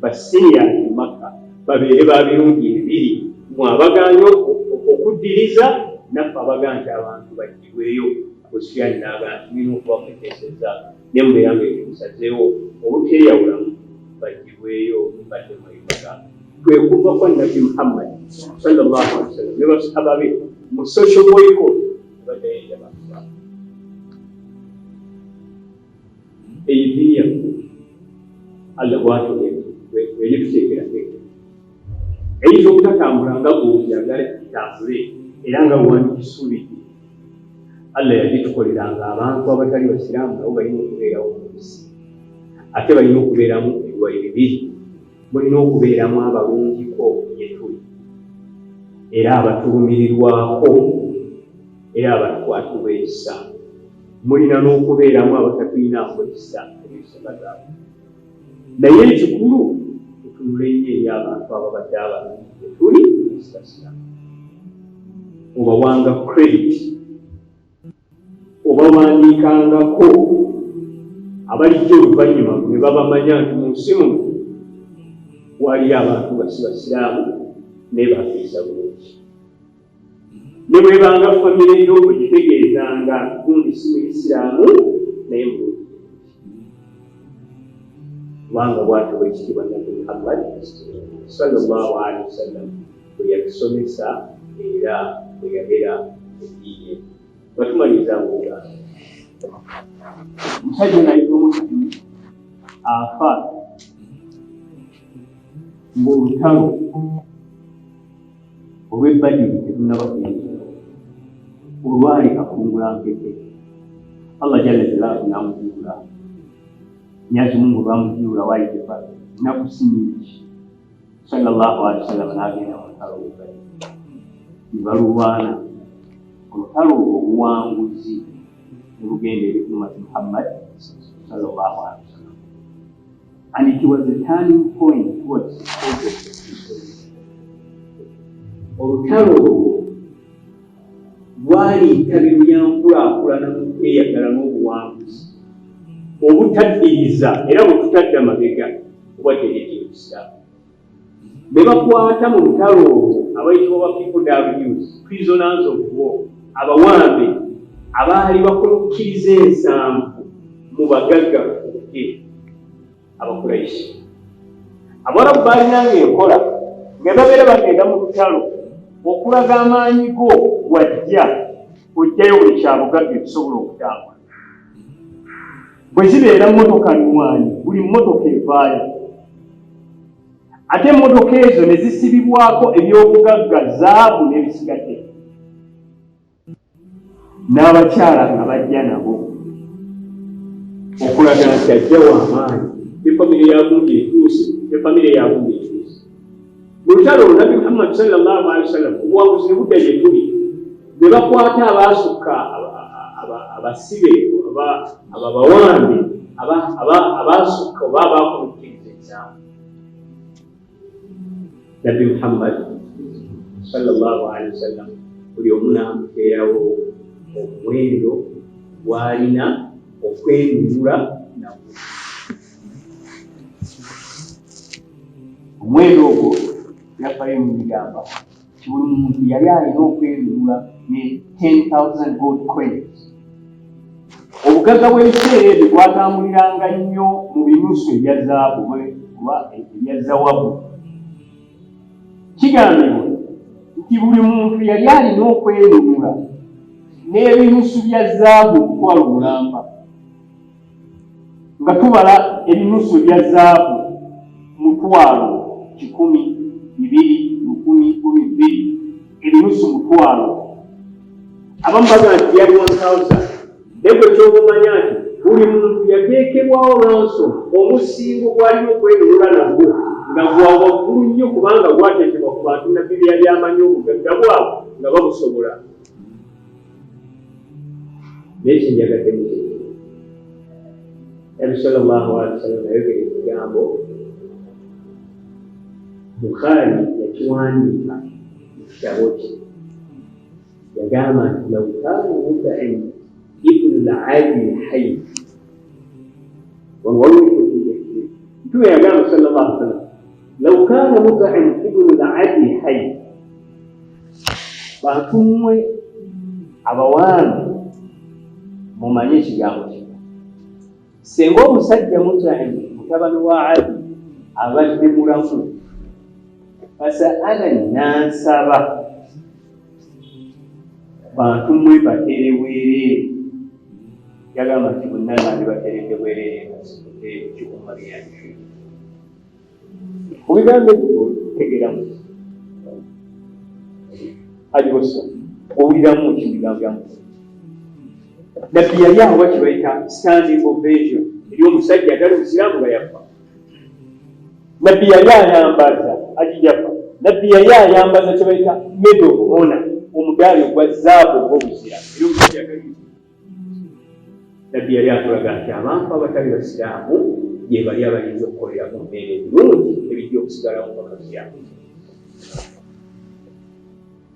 [SPEAKER 1] ba seniors mu Makka babeere ba mirundi ebiri mmwe abagaanye okuddiriza naffe abagaa nti abantu baggyibweyo. Abu Sufyan n'agamba nti mulina okuba mweteesezza ne mubeera nga ekyo musazeewo obuteeyawulamu baggyibweyo badde mu Makka. Kwe kuva kwa Nabbi Muhammad sallallahu alaihi wasallam ne basahaba be mu social boycott ne baddayo eri abantu baabwe. Eyo eddiini yaffe Allah bwatyo bweyituteekerateekera. Eyinza obutatambula nga bw'ogyagala etambule era nga bwewandikisuubidde. Allah yagitukolera nga abantu abatali basiraamu nabo balina okubeerawo mu nsi ate balina okubeeramu ebiwayi bibiri. Mulina okubeeramu abalungiko gye tuli era abatulumirirwako era abatukwatirwa ekisa. Mulina n'okubeeramu abatatulinaako kisa ebisonga zaabwe. Naye ekikulu tutunule nnyo eri abantu ababadde abalungi gye tuli nga si Basiraamu. Obawanga credit. Obawandiikangako abalijja oluvannyuma ne babamanya nti mu nsi muno waaliyo abantu nga si Basiraamu naye bafiisa bulungi. Ne bw'ebanga famire yo ogitegeezanga gundi si Muyisiraamu naye mulungi kubanga bw'atyo Oweekitiibwa Nabbi Muhammad sallallahu alaihi wasallam bwe yatusomesa era bwe yabera eddiini eno. Nga tumaliriza ng'ogamba omusajja ono ayitibwa Mutaimu afa ng'olutalo olw'ebbadiri terunnaba kuyingira olwali kakungula nkeke Allah jalla jalaaluhu n'amuzuula Mwenyezi Mungu lwamuzuula waayita ennaku si nyingi sallallahu alaihi wasallam n'agenda mu lutalo olw'ebbadiri ne balulwana olutalo olwo obuwanguzi ne bugenda eri ummati Muhammad sallallahu alaihi wasallam. And it was a turning point towards the progress of history. Olutalo olwo lwali ntabiro ya nkulaakulana mu kweyagala n'obuwanguzi obutaddiriza era bwe tutadda mabega kuba tereti obusiraamu. Be bakwata mu lutalo olwo abayitibwa ba POWs, prisoners of war, abawambe abaali bakulukkiriza ensanvu mu bagagga bafuuke Abakuraishi. Abawarabu baalinanga enkola nga babeera bagenda mu lutalo okulaga amaanyi go wajja ojjayo buli kyabugagga ekisobola okutambula. Bwe zibeera mmotoka nnwanyi buli mmotoka evaayo ate emmotoka ezo ne zisibibwako eby'obugagga zaabu n'ebisigadde n'abakyala nga bajja nabo okulaga nti ajja w'amaanyi ne famire ya gundi etuuse ne famire ya gundi etuuse. Mu lutalo olwo Nabbi Muhammad sallallahu alaihi wasallam obuwanguzi ne budda gye tuli ne bakwata abaasukka abasibe ababawambe abaasukka oba abaakomukkiriza ensanvu. Nabbi Muhammad sallallahu alaihi wasallam buli omu n'amuteerawo omuwendo gw'alina okwenunula nagwo. Omuwendo ogwo yafayo mu bigamba nti buli muntu yali alina okwenunula ne 10,000 gold coins. Obugagga bw'ebiseera ebyo bwatambuliranga nnyo mu binusu ebya zaabu oba ebya zawabu. Kigambibwa nti buli muntu yali alina okwenunula n'ebinusu bya zaabu okutwala omulamba. Nga tubala ebinusu ebya zaabu 100,000, 200, 1,000, 12,000, ebinusu 100,000. Abamu bagamba nti byali 1000, naye gwe ky'oba omanya nti buli muntu yateekebwawo ransom, omusingo gw'alina okwenunula nagwo nga gwa waggulu nnyo kubanga gwateekebwa ku bantu Nabbi be yali amanyi obugagga bwabwe nga babusobola. Naye kyenjagadde mutegeere, Nabbi sallallahu alaihi wasallam yayogera ekigambo, Bukhari yakiwandiika mu kitabo kye, yagamba nti law kaana Mut'im ibnu al-Adi hayy. Wano waliwo ekyokuyiga kinene. Mtume yagamba sallallahu alaihi wasallam law kaana Mut'im ibnu al-Adi hayy, bantu mmwe abawambe mumanye ekigambo kino, singa omusajja Mut'im mutabani wa Adi abadde mulamu, fasa'ala nansaba bantu mmwe mbateere bwereere, yagamba nti bonna nandibateeredde bwereere nga sikutte kikuuma byange. Mu bigambo ebyo otegeramu ajibosa owuliramu ki mu bigambo bya Musa? Nabbi yali awa kye bayita standing ovation eri omusajja atali musiraamu nga yafa. Nabbi yali ayambaza ajijafa, Nabbi yali ayambaza kye bayita medal of honor, omudaali ogwa zaabu ogw'obuzira eri omusajja atali musiraamu. Nabbi yali atulaga nti abantu abatali basiraamu gye bali abayinza okukolera mu mbeera ebirungi ebijja okusigalawo mpaka kiyama.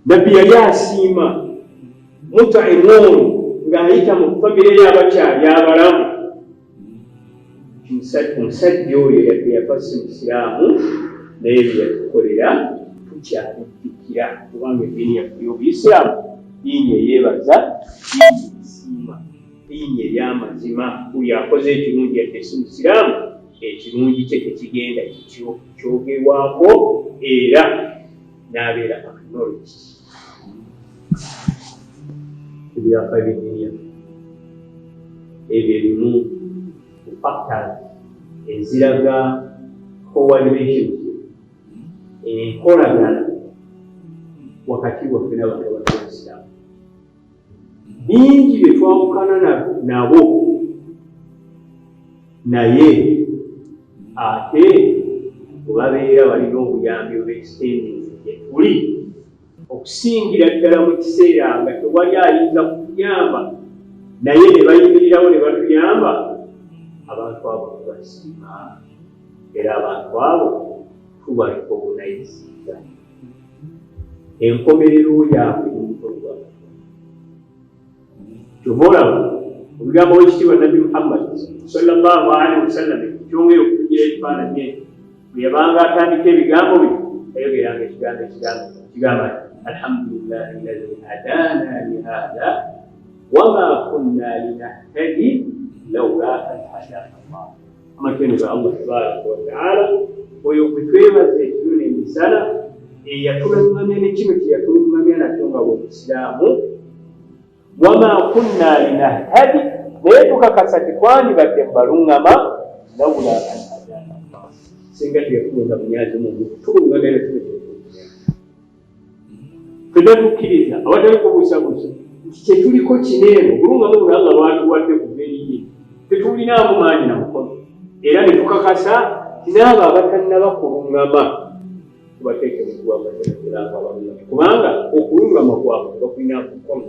[SPEAKER 1] Nabbi yali asiima Mutaimu ono ng'ayita mu famire ye abakyali abalamu. Omusajja oyo yadde yafa si musiraamu, naye bye yatukolera tukyabijjukira kubanga eddiini yaffe y'Obuyisiraamu ddiini eyeebaza, ddiini esiima, ddiini ey'amazima. Buli akoze ekirungi yadde si musiraamu, ekirungi kye tekigenda kityo, kyogerwako era n'abeera acknowledged. Ebyafaayo by'eddiini yaffe ebyo ebimu ku factors eziraga poor relationship, enkolagana wakati waffe n'abantu abatali basiraamu. Bingi bye twawukana nabo, naye ate bwe babeera balina obuyambi obw'extendinze gye tuli, okusingira ddala mu kiseera nga tewali ayinza kutuyamba, naye ne bayimirirawo ne batuyamba, abantu abo tubasiima era abantu abo tubarecognizinga. Enkomerero yaabwe eri mu mukono gwa Katonda. Kyova olaba ebigambo w'ekitiibwa Nabbi Muhammad sallallahu alaihi wasallam ekyongera okutugira ekifaananyi ekyo, bwe yabanga atandika ebigambo bye yayogeranga ekigambo ekigambo kigamba nti alhamdulillahi alladhi hadana lihada wama kunna linahtadi laula an hadana Allah. Amatendo ga Allah tabaraka wataala, oyo gwe twebaza ekiro n'emisana, eyatuluŋŋamya ne kino kye yatuluŋŋamya nakyo nga bwe busiraamu. Wama kunna linahtadi, naye tukakasa tetwandibadde mu baluŋŋama, laula an hadana Allah, singa teyatulonda munyazi Mungu kutuluŋŋamya ne kino kye yatuluŋŋamya. Ffenna tukkiriza awatali kubuusabuusa nti kye tuliko kino eno, obuluŋŋamu buno Allah bw'atuwadde kuva eri ye, tetubulinaamu maanyi na mukono, era ne tukakasa nti n'abo abatannaba kuluŋŋama tubateeke mu ggwanga jalla abaluŋŋamye, kubanga okuluŋŋama kwabwe tebakulinaako mukono.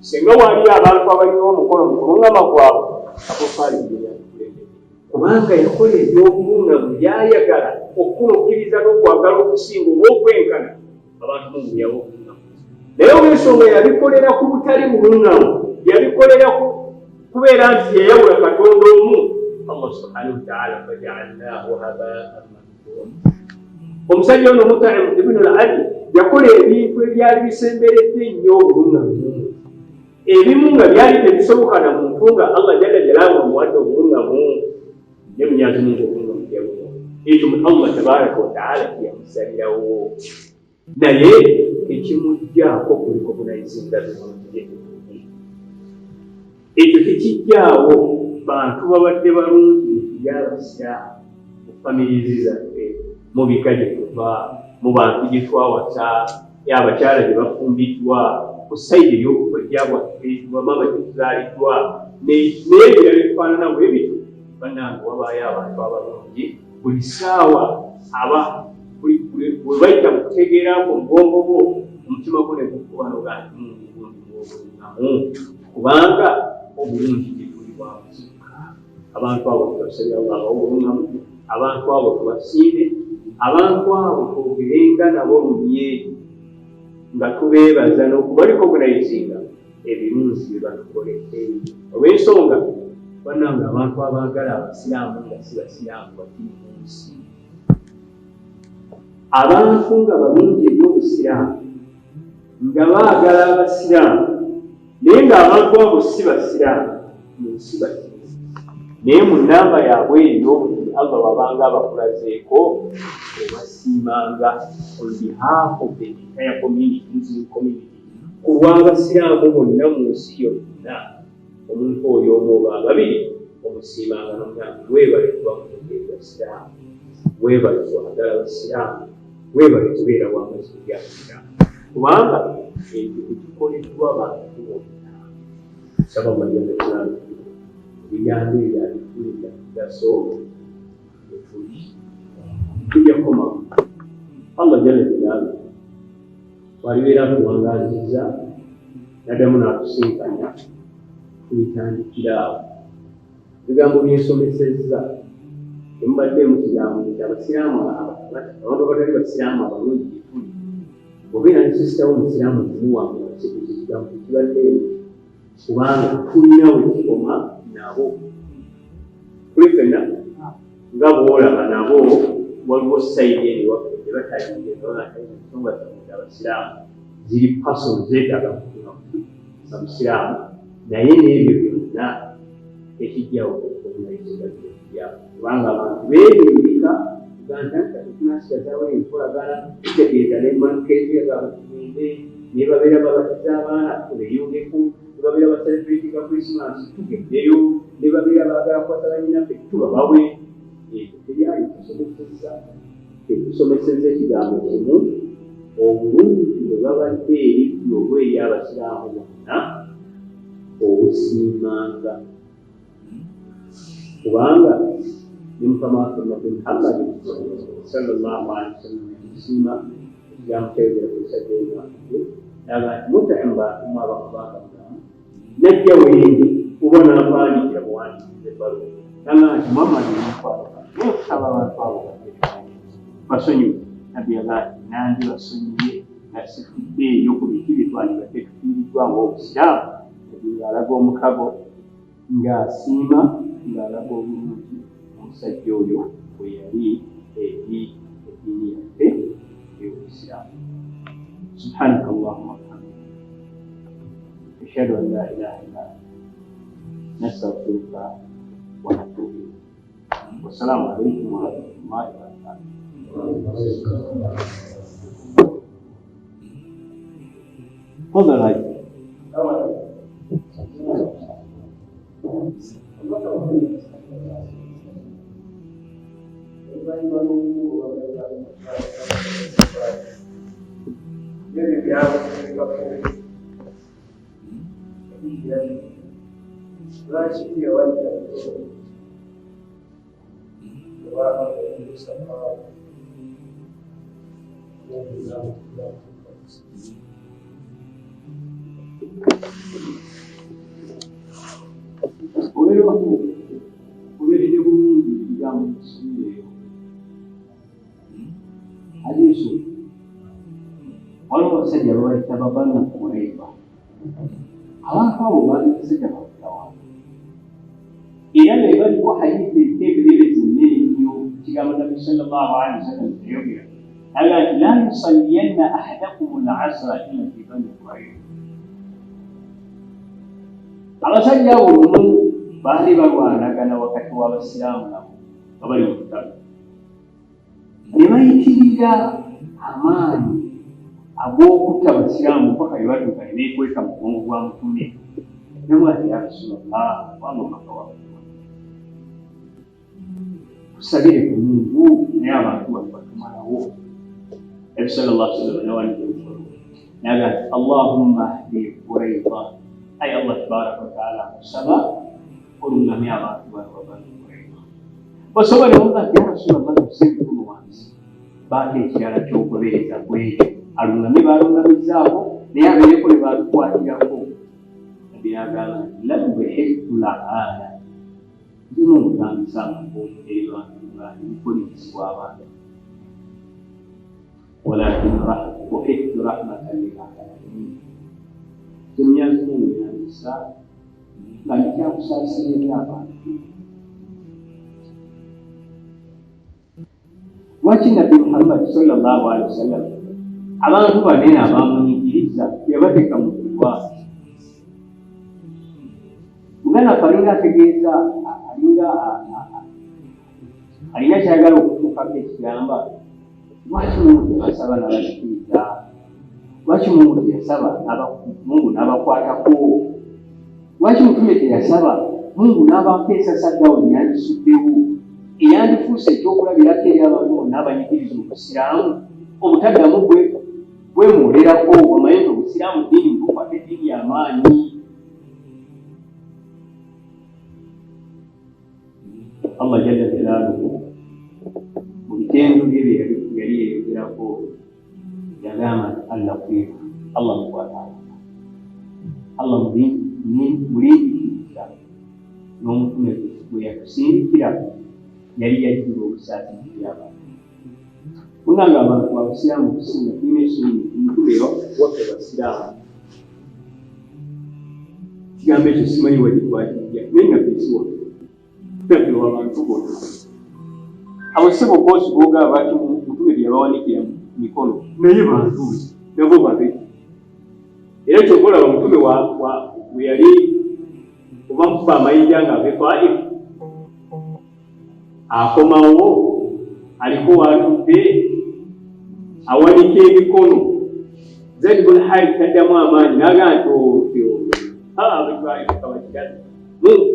[SPEAKER 1] Singa waaliyo abantu abalina omukono mu kuluŋŋama kwabwe, Abu Talib ye yandikulembeddemu, kubanga yakola eby'obuluŋŋamu by'ayagala okukula okkiriza n'okwagala okusinga oba okwenkana abantu Mungu yawa obuluŋŋamu. Naye olw'ensonga yabikolera ku butali buluŋŋamu, yabikolera ku kubeera nti yayawula Katonda omu, Allah subhanahu wataala fajaalnahu habaan manthura. Omusajja ono Mutaimu ibnu al-Adi yakola ebintu ebyali bisemberedde ennyo obuluŋŋamu, ebimu nga byali tebisoboka na muntu nga Allah jalla jalaaluhu amuwadde obuluŋŋamu ne munyazi Mungu obuluŋŋamu teyabumu. Ekyo Allah tabaraka wataala teyamusalirawo, naye tekimugjaako kurecognizinga birungi bye. Ekyo tekijjaawo bantu babadde balungi eri abasiraamu mu families zaffe, mu bika gye tuva, mu bantu gye twawasa, abakyala gye bafumbiddwa, ku sayidi ey'obukojja bwaffe, bamaama gye tuzaaliddwa, n'ebirala ebifaanana bwe bityo. Bannange, wabaayo abantu abalungi buli ssaawa aba bwe bayita mu kutegeera kwo, mu bwongo bwo, omutima gwo ne gukuba n'ogaa nti Mungu gundi gw'obuluŋŋamu, kubanga obulungi gye tuli bwa musukka. Abantu abo tubasabira Allah abawe obuluŋŋamu, abantu abo tubasiime, abantu abo twogerenga nabo lunye nga tubeebaza n'okubarecognizinga ebirungi bye batukoledde. Olw'ensonga bannange, abantu abaagala abasiraamu nga si basiraamu bakiri mu nsi. Abantu nga balungi eri obusiraamu, nga baagala abasiraamu, naye ng'abantu abo si basiraamu, mu nsi bakiri, naye mu nnamba yaabwe ey'obutini Allah wabanga abakulazeeko, obasiimanga on behalf of the entire community, Muslim community, ku lw'abasiraamu bonna mu nsi yonna. Omuntu oyo omu oba ababiri omusiimanga nomugamba, weebale kuba mulungi eri basiraamu, weebale kwagala basiraamu, weebale kubeera wa mazima eri abasiraamu, kubanga ekyo tekikoleddwa bantu bonna. Saba Allah jalla jalaaluhu ebigambo ebyo abifuule bya mugaso etuli. Tujja kukomawo Allah jalla jalaaluhu bw'alibeera atuwangaazizza n'addamu n'atusinkanya, tulitandikira awo. Ebigambo byensomesezza temubaddeemu kigambo nti abasiraamu, abantu abatali basiraamu abalungi gyetuli, obeera ne sisitawo omusiraamu omuwangula, ekyo ekigambo tekibaddeemu, kubanga tulina we tukoma nabo. Tuli ffenna nga bw'olaba nabo waliwo sayidi eno ewaffe gye batayingira, ensonga zammwe abasiraamu ziri personal, zeetaaga kufuna nga musiraamu, naye n'ebyo byonna tekijjawo okurecognizinga, kubanga abantu beerimbika kugamba nti kati tunasigazaawo enkolagana, kitegeeza ne makereziya gaabwe tugende, naye babeera babatiza abaana tubeyungeko. Ne babeera baselebratinga Christmas, tugendeyo. Ne babeera baagala kukwata bannyinaffe, tubabawe. Ekyo teryali tusomesezza, tetusomesezza ekigambo kimu. Obulungi bwe babadde eri ggwe oba eri Abasiraamu bonna, obusiimanga, kubanga ne Mukama waffe Nabbi Muhammadi sallallahu alaihi wasallam yamusiima. Ekigambo kyayogera ku musajja oyo mwafudde naga nti Mutaimu baatumwa abakubanga mulamu najja wendi oba nampandiikira buwandiikiza ebbaluwa nanga nti Muhammadi omukwano naye okusaba abantu abo basonyiwe. Nabbi yagaa nti nandi basonyiye nga sifuddeeyo ku biki bye twandibadde tufiiriddwa ng'Obusiraamu. Nabbi ng'alaga omukago, ng'asiima, ng'alaga obulungi omusajja oyo bwe yali eri eddiini yaffe ey'Obusiraamu. Subhanaka Allahumma wabihamdika ashhadu an la ilaha illa anta nastaghfiruka wa natubu ilayk. Wassalamu alaikum warahmatullahi wabarakatuh. Tafadhali Haji. Obeeredde bulungi ebigambo bitusumireyo Haji. Waliwo abasajja babayita babanu Kuraiba. Abantu abo baali basajja bakutawaana, era be baliko hadithi eriko ebireerezi ennene ennyo. Ekigambo Nabbi sallallahu alaihi wasallam yayogera naga nti la yusalliyanna ahadakum al-asra illa fi bani Qurayza. Abasajja abo lumu baali balwanagana wakati w'Abasiraamu nabo nga bali mu lutalo, ne bayitirira amaanyi ag'okutta Abasiraamu mpaka bye batuuka ne beekweka mu mugongo gwa Mutume. Namwati, ya Rasulallah, kubanga omubaka wa tusabire ku Mungu, naye abantu bano batumalawo. Nabi sallallahu alaihi wasallam nawanika emikono naga nti Allahumma hdi Quraiza, ayi Allah tabaraka wataala, nkusaba oluŋŋamye abantu bano babanu Quraiza. Basobola omuga nti ya Rasulallah, tusse emikono wansi, baako ekirala ky'ogobereza ku ekyo, aluŋŋamye baluŋŋamizzaako, naye abeereko ne batukwatirako. Nabbi n'agamba nti lam uhibbu laana, nze Mungu tandisangako eri bantu nga ndi mukolimisi w'abantu, walakin uhibbu rahmatan lil alamin, nze Mwenyezi Mungu yandisa nga ndi kyakusaasira eri abantu. Lwaki Nabbi Muhammad sallallahu alaihi wasallam abantu banene abamunyigiriza yabateeka mu dduwa? Muganda waffe alinga ategeeza, alinga alina kyayagala okutuukako ekigamba, lwaki Mungu teyabasaba n'abazikiriza? Lwaki Mungu teyasaba Mungu n'abakwatako? Lwaki Mutume teyasaba Mungu n'abaako ensasaddawo gye yandisuddewo eyandifuuse ekyokulabirako eri abantu bonna abanyigiriza Obusiraamu obutaddamu bwemoolerako, bamanye nti Obusiraamu ddiini ntuufu ate ddiini ya maanyi? Allah jalla jalaaluhu mu bitendo bye bye yali yeeyogerako yagamba nti Al-Latiif, Allah mukwata, Allah mulindikiriza. N'omutume gwe yatusindikira yali yajjula obusaasizi eri abantu. Munange, abantu Abasiraamu okusinga tulina essuubi nti mutume waffe Basiraamu. Kigambo ekyo simanyi wagitwakijja, naye nabbi si waffe, nabbi w'abantu bonna. Abo ssebo boosi boogaba lwaki mutume teyabawanikira mikono? Naye bantu nabo babe. Era kyova olaba mutume we yali oba mukuba amayinja nga ava e Taif akomawo, aliko waatudde awanika emikono. Zaid bun Harith taddamu amaanyi n'agamba nti otyo. Abekaba kirala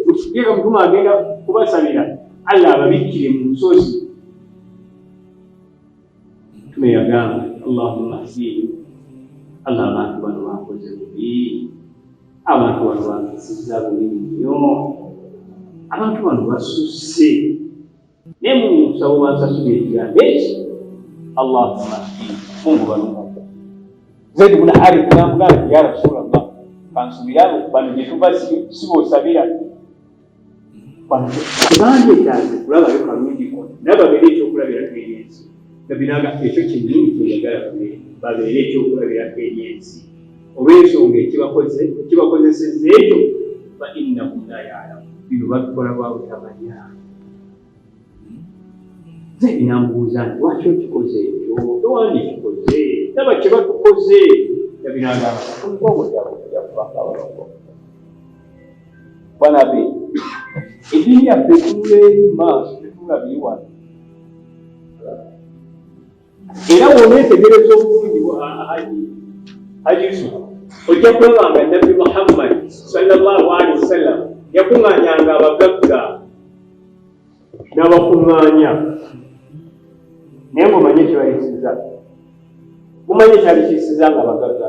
[SPEAKER 1] mukiteeka Mukama agenda kubasabira Allah ababikkire mu nsozi. Mtume yagamba, "Allahumma hdihim, Allah, abantu bano bankoze bubi, abantu bano bampisiza bubi nnyo, abantu bano basusse, naye Mungu nsaba bansasula ekigambo eki, Allahumma hdihim, Mungu balungamye." Zaid bun Harith namugamba nti, "Ya Rasulallah, kansubira bano gye tuva si boosabira, bano tebandyetaaze kulabayo kalungi konna, babeere ekyokulabirako eri ensi." Nabbi naga, "Ekyo kyennyini kyeyagala, babeere ekyokulabirako eri ensi, olw'ensonga ekibakoze ekibakozesezza ekyo, fa innahum la yalamu, bino babikola lwa butamanya." Zaidi namubuuza nti, "Lwaki okikoze ekyo? Tewandikikoze, taba kye batukoze." Nabbi nagamba, "Omugongo gyabwe ojja kubanga abalongo." Bwanabe eddiini yaffe etunula eri maaso, tetunula biri wano. Era bw'oneetegereza obulungi, Haji Yusuf, ojja kulaba nga Nabbi Muhammad sallallahu alaihi wasallam yakuŋŋaanyanga abagagga n'abakuŋŋaanya, naye ng'omanye ekibayisiza, mumanyi ekyali kiyisiza nga abagagga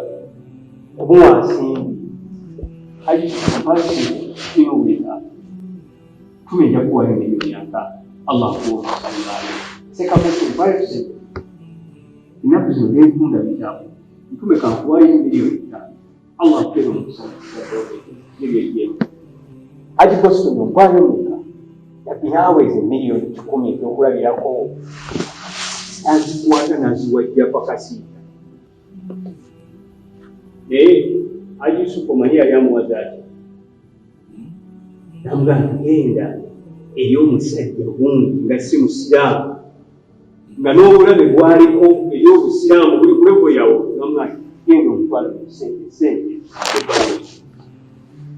[SPEAKER 1] kumuwa nsimbi. Haji Yusuf, mpasi kumi, nja kuwayo miliyoni 50, Allah akuwa omusalibaayo. Sekamutu, mpayo sente, ennaku zino byenfunda bitabu, ntume kankuwayo miliyoni 5, Allah akuteera omukisa nebyejjemu. Haji Boston, ompayo meka? Nabbi naaweza emiliyoni 100 ekyokulabirako, nazikwata naziwajja pakasiita. Naye Haji Yusufu, omanyi yali amuwaza ki? Namugamba, "Genda eri omusajja gundi nga si musiraamu, nga n'obulabe bwaliko eri obusiraamu buli kulevo yawo." Namugamba, "Genda omutwale mu sente, sente ebbaluwa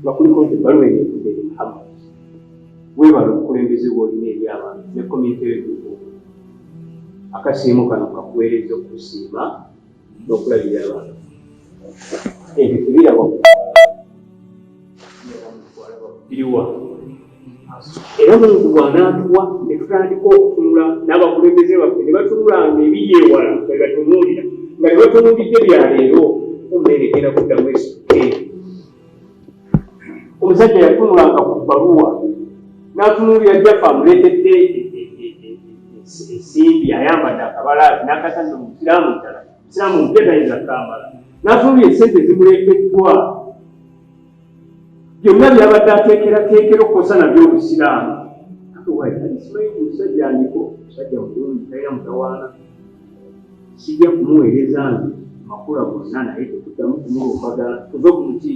[SPEAKER 1] nga kuliko nti ebbaluwa eno evudde eri Muhammad, weebala obukulembeze bw'olina eri abantu ne community y'eduuka, akasiimo kano kakuweereza okusiima n'okulabirira abantu." Ebyo tebirabwa biriwa. Era Mungu bw'anaatuwa ne tutandika okutunula, n'abakulembeze baffe ne batunulanga ebiri ewala, nga bebatunuulira, nga tebatunuulidde bya leero, ummeere egenda kuddamu esituke. Omusajja yatunulanga ku bbaluwa n'atunuulira Jaffa amuleetedde ensimbi, ayambadde akabalaazi n'akasajja omusiraamu ddala, musiraamu mupya tayinza kukambala, n'atunuulira esente zimuleeteddwa, byonna byabadde ateekerateekera okukosa nabyo obusiraamu. Simanyi omusajja andiko, musajja mulungi, talina mutawaana, sijja kumuweereza nze makula gonna, naye tetuddamu kumulumbagana, tuve ku muti.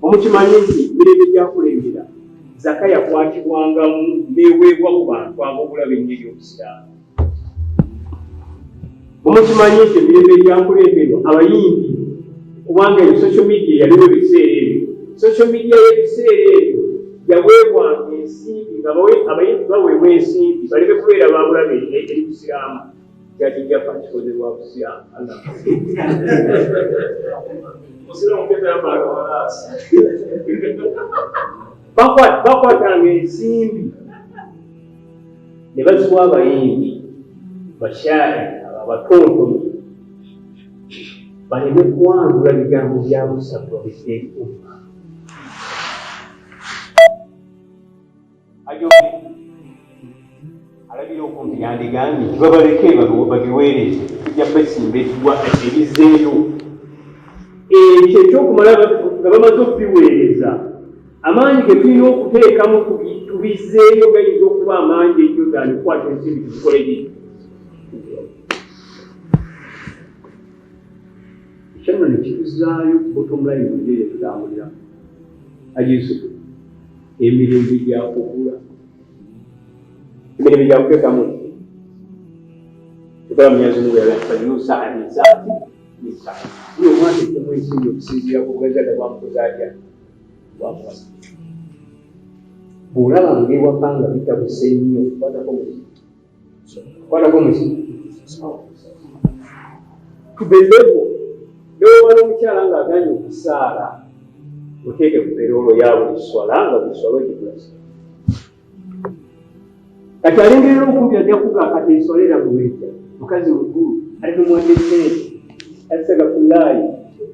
[SPEAKER 1] Omukimanyi nti mirembe gyakulembera zaka yakwatibwangamu neweebwa ku bantu ab'obulabe ennyo eri obusiraamu. Omukimanyi nti emirembe gyakulemberwa abayimbi, kubanga eyo social media yaliwo ebiseera ebyo, social media y'ebiseera ebyo yaweebwanga ensimbi, nga abayimbi baweebwa ensimbi baleme kubeera babulabe eri busiraamu. Kyakijjafa kikoze lwa busiraamu. Allah.
[SPEAKER 2] Musiraamu ketayambala kabalaasi.
[SPEAKER 1] Bakwatanga ensimbi ne baziwa abayimbi, bashairi, abatontomi, baleme kuwangula bigambo bya busagwa bidde eri umma. Ajoke alabira okumpi yandigambye nti babaleke babiweereze, tujja besimba ekigwa ebizeeyo. Ekyo ekyokumala nga bamaze okubiweereza, amaanyi ge tulina okuteekamu tubizeeyo gayinza okuba amangi ennyo gaani kukwata ensimbi tuzikole gi. Ekyo nno ne kituzaayo bottom line mu gye tutambuliramu. Haji Yusufu, emirembe gyakugula, emirembe gyakuteekamu tukola. Munyazi Mungu yalafalyusa anisaati nisa, buli omu ateekemu ensimbi okusinziira ku bugagga bwamukoze atya, bwamuwasa. Bw'olaba ng'ewaka nga bitabuse nnyo, kwatako muki, kwatako muki to the level. Newoba n'omukyala ng'aganye okusaala, muteeke ku peroolo ya buli swala nga buli swala ogigula. Kati alengerera okumpi ajja kuga kati enswala era muweeta mukazi mukulu ate tumuwadde ssente azisaga ku laayi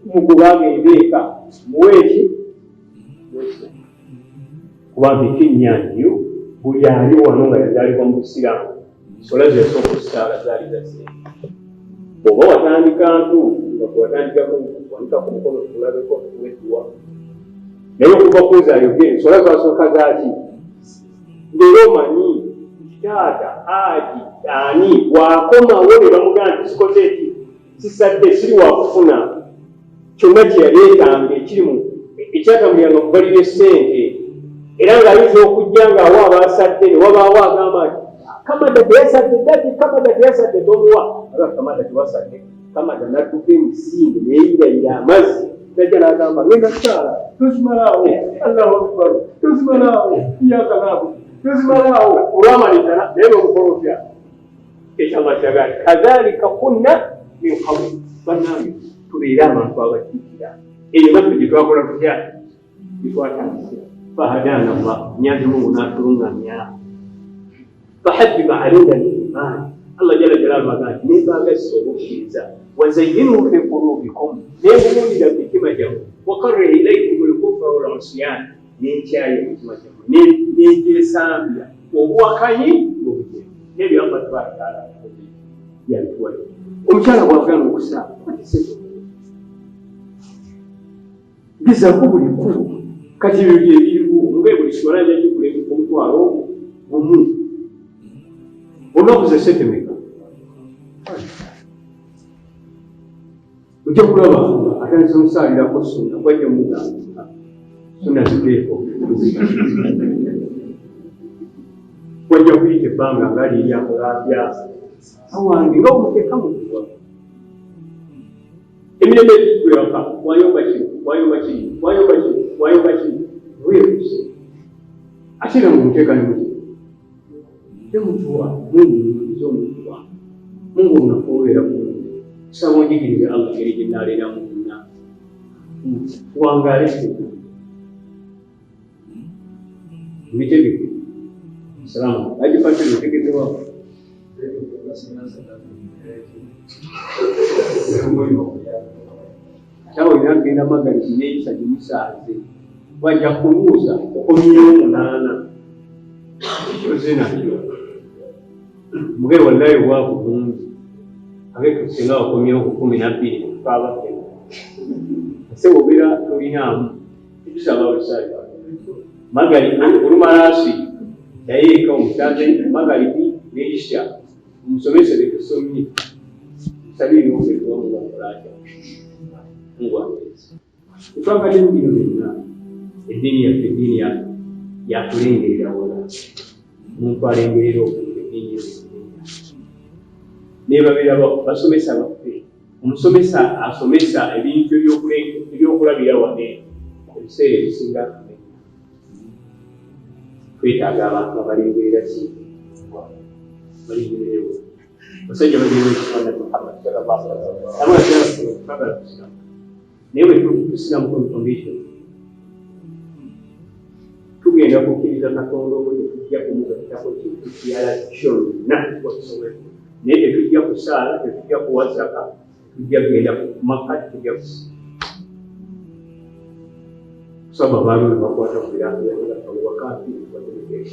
[SPEAKER 1] mugoba agende eka muwe eki kubanga ekinyanju buli ali wano nga yazaalibwa mu busiraamu sola zeyasooka okusaala zaali za ssente. Bw'oba watandika ntu nga gwewatandikako wanika ku mukono tukulabeko tukuwe edduwa naye okuva ku nze ayogere sola zasooka zaaki ng'era omanyi nti taata aji ani bw'akomawo ne bamugamba nti sikoze eki sisadde siri wakufuna kyonna kye yaleetanga ekiri mu ekyatambuliranga mu bali ly'essente era ng'ayinza okujja ng'awa abaasadde ne wabaawo agamba nti kamada teyasadde dadi kamada teyasadde tomuwa aga kamada tewasadde kamada n'adduka emisinde neyirayira amazzi najja n'agamba ngenda kusaala tozimalaawo allahu akbar tozimalaawo iyaka naabudu tozimalaawo olwamalizana naye n'omukola otya ekyo Allah kyagala kadhalika kunna min qabl. Bannange tubeere abantu abajjukira eyo naffe gye twakola tutya gye twatandikira. Fahadana Allah, nyanzi Mungu n'atulungamya. Fahabbiba alaina al-iman, Allah jalla jalaaluhu agamba nti nembaagazisa obukkiriza, wazayyinu fi qulubikum, nembuwulira mu mitima gyammwe, wakarriha ilaikum al-kufra wal-isyan, nenkyaya emitima gyammwe nengyesambya obuwakanyi n'obujeemu. N'ebyo Allah tabaraka wataala yabituwadde. Omukyala bw'agaana okusaala gezaako buli kkubo. Kati ebyo byebiriwo nga buli swala nja gigula omutwalo gumu olunaku ze sente meka ojja kulaba nga atandise omusaalirako sunna gwajja mugamba sunna ziteeko wajja kuyita ebbanga nga liri akola atya awange nga omuteeka mukuwa emirembe gigwewaka wayomba kino wayomba kiri wayomba kino wayomba kiri weyekuse ate era ngaomuteeka nemuki temutuwa mungu nze omutuwa mungu omunafu obeera bulungi nsaba onjigirize allah engeri gye naleeramu nna tuwangaale ffenna mbitegeke salaamu agipatire otegekewa ate awo olina kugenda magalibi n'eyisa gimusaaze wajja kubuuza okomyewo munaana kikyoze nakyo muge wallayi obwavu bungi age singa wakomyewo ku 12 tukaaba ffena ase wobeera tolinaamu tetusaba busaali magali olumala asiri naye eka omusanze magalibi n'eyisha Omusomesa bye tusomye tusabire ebibuuzo ebiwa Mungu akola atya? Mungu aweereza. Tetwagadde mu bino byonna. Eddiini yaffe eddiini ya yakulengerera wala. Omuntu alengerera okumpi eddiini yo nemumenya. Nebabeera basomesa baffe. Omusomesa asomesa ebintu ebyokulabira wano ebiseera ebisinga atumenya. Twetaaga abantu abalengerera ki balengererewo basajja bagenera ekifaananyi Muhammad sallallahu alaihi wasallam twagala kusiramu naye bwe tusiramu on condition tugenda kukkiriza Katonda omu tetujja kumugattako kintu kirala kyonna whatsoever naye tetujja kusaala tetujja kuwa zaka tetujja kugenda ku Makka tetujja kusiiba kusaba baaliwo ne bakwata ku birango bya bategeke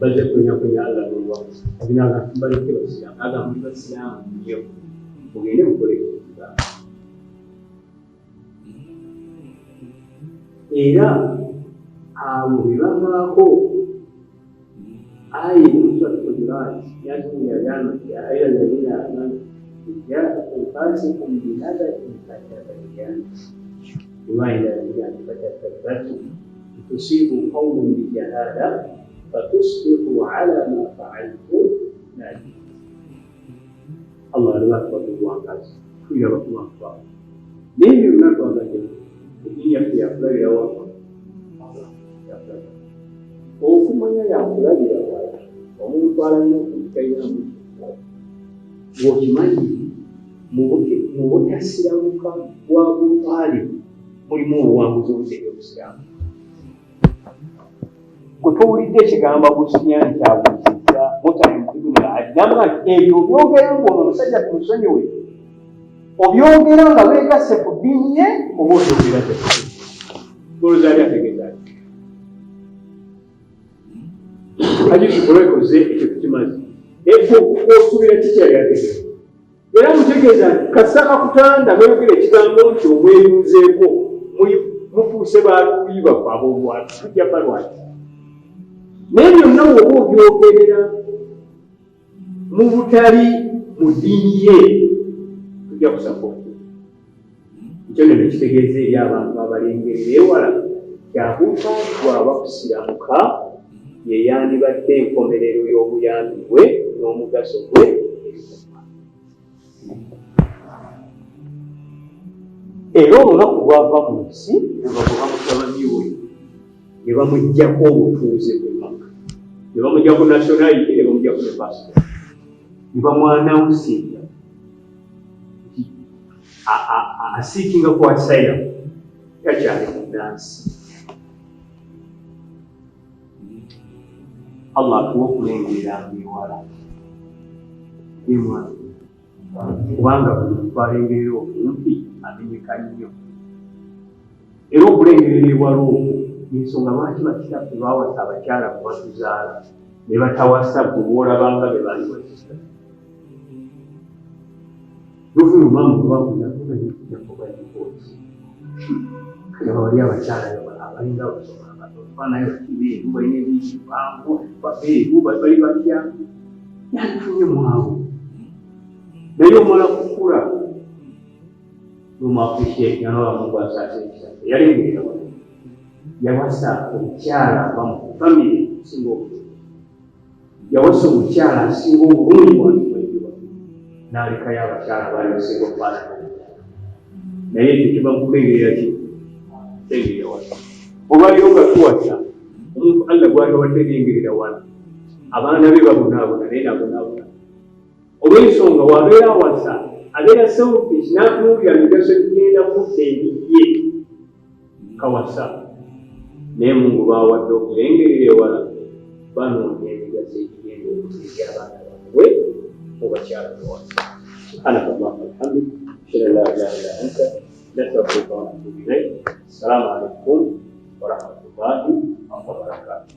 [SPEAKER 1] bazze kunyakunya Allah n'olwa abinaga baleke basiraamu aga muli basiraamu nnyo mugende mukole ekigamba era abo be bavaako aya eri mu surat Hujurat yazimu yagamba nti ya ayuha alladhina amanu in jaakum fasiqun binaba'in fatabayyanu riwaya endala egira nti fatathabbatu tusiibu qauman bijahala fatusbihu ala ma faaltum nadimin. Allah aliba atuwadde obuwangazi tuliraba ku bantu abo naye ebyo byonna twagadde eddiini yaffe yakulabira wa okumanya yakulabira wala omuntu alina okuntu talina ng'okimanyi. Mu butasiramuka bwa Abu Talib mulimu obuwanguzi obudde obusiraamu. Gwe towulidde ekigambo Abu Sufyaan kyabuuzizza Mut'im ibn al-Adi, n'amugamba nti ebyo obyogera ng'ono omusajja tumusonyiwe, obyogera nga weegasse ku ddiini ye oba obyogera tekuli? Olowooza yali ategeeza ki? Hadiisi olwekoze ekyo tukimaze, naye gwe osuubira ki kyeyali ategeeza? Era mutegeeza nti kasita kakutanda n'oyogera ekigambo nti omweyunzeeko, muli mufuuse baluuyi baffe ab'olwatu, tujja balwanyisa. Naye byonna bw'oba obyogerera mu butali mu ddiini ye, tujja kusapoota. Ekyo nno kitegeeza eri abantu abalengerera ewala nti Abu Talib bw'aba kusiramuka ye yandibadde enkomerero y'obuyambi bwe n'omugaso gwe eri Ummah. Era olunaku lw'ava mu nsi ne bagoba mutabani we ne bamuggyako obutuuze bw'e Makka, ne bamuggyako nationality, ne bamuggyako ne passport, ne bamwanawusinga nti aseekinga ku asylum, takyali munnansi. Allah atuwa okulengereranga ewala emwana, kubanga buli muntu alengerera okumpi amenyeka nnyo, era okulengerera ewala okwo ensonga lwaki bakitaffe bawasa abakyala bwe batuzaala ne batawasa gwe boolabanga be bandiwasizza. Luvuyo maama kubakunakubaikooti wali abakyala abalinga abafaanayo bakibeeru balina ebintu bangu babeeru bali batya yandifunye mwavu, naye omala kukula nomuappreciate nalaba Mungu asaasa ekisa yalengerera wala yawasa omukyala ava mu famire asinga obulungi, yawasa omukyala asinga obulungi wansi w'enjuba, n'alekayo abakyala abaali basinga okufaanana obulungi. Naye ekyo kiva mu kulengerera ki? Kulengerera wala. Olwaliro nga tuwasa omuntu Allah gw'atawadde lengerera wala, abaana be babonaabona naye nabonaabona olw'ensonga wabeera awasa abeera selfish n'atunuulira migaso gigenda kudda eri ye kawasa, naye Mungu baawadde okulengerera ewala banoonya emigaso egigenda okudda eri abaana baabwe mu bakyala bawasa. Subhanaka Allahumma walhamdik, ashhadu an la ilaha illa anta, nastaghfiruka wa natubu ilayk. Assalamu alaikum warahmatullahi wabarakatuh.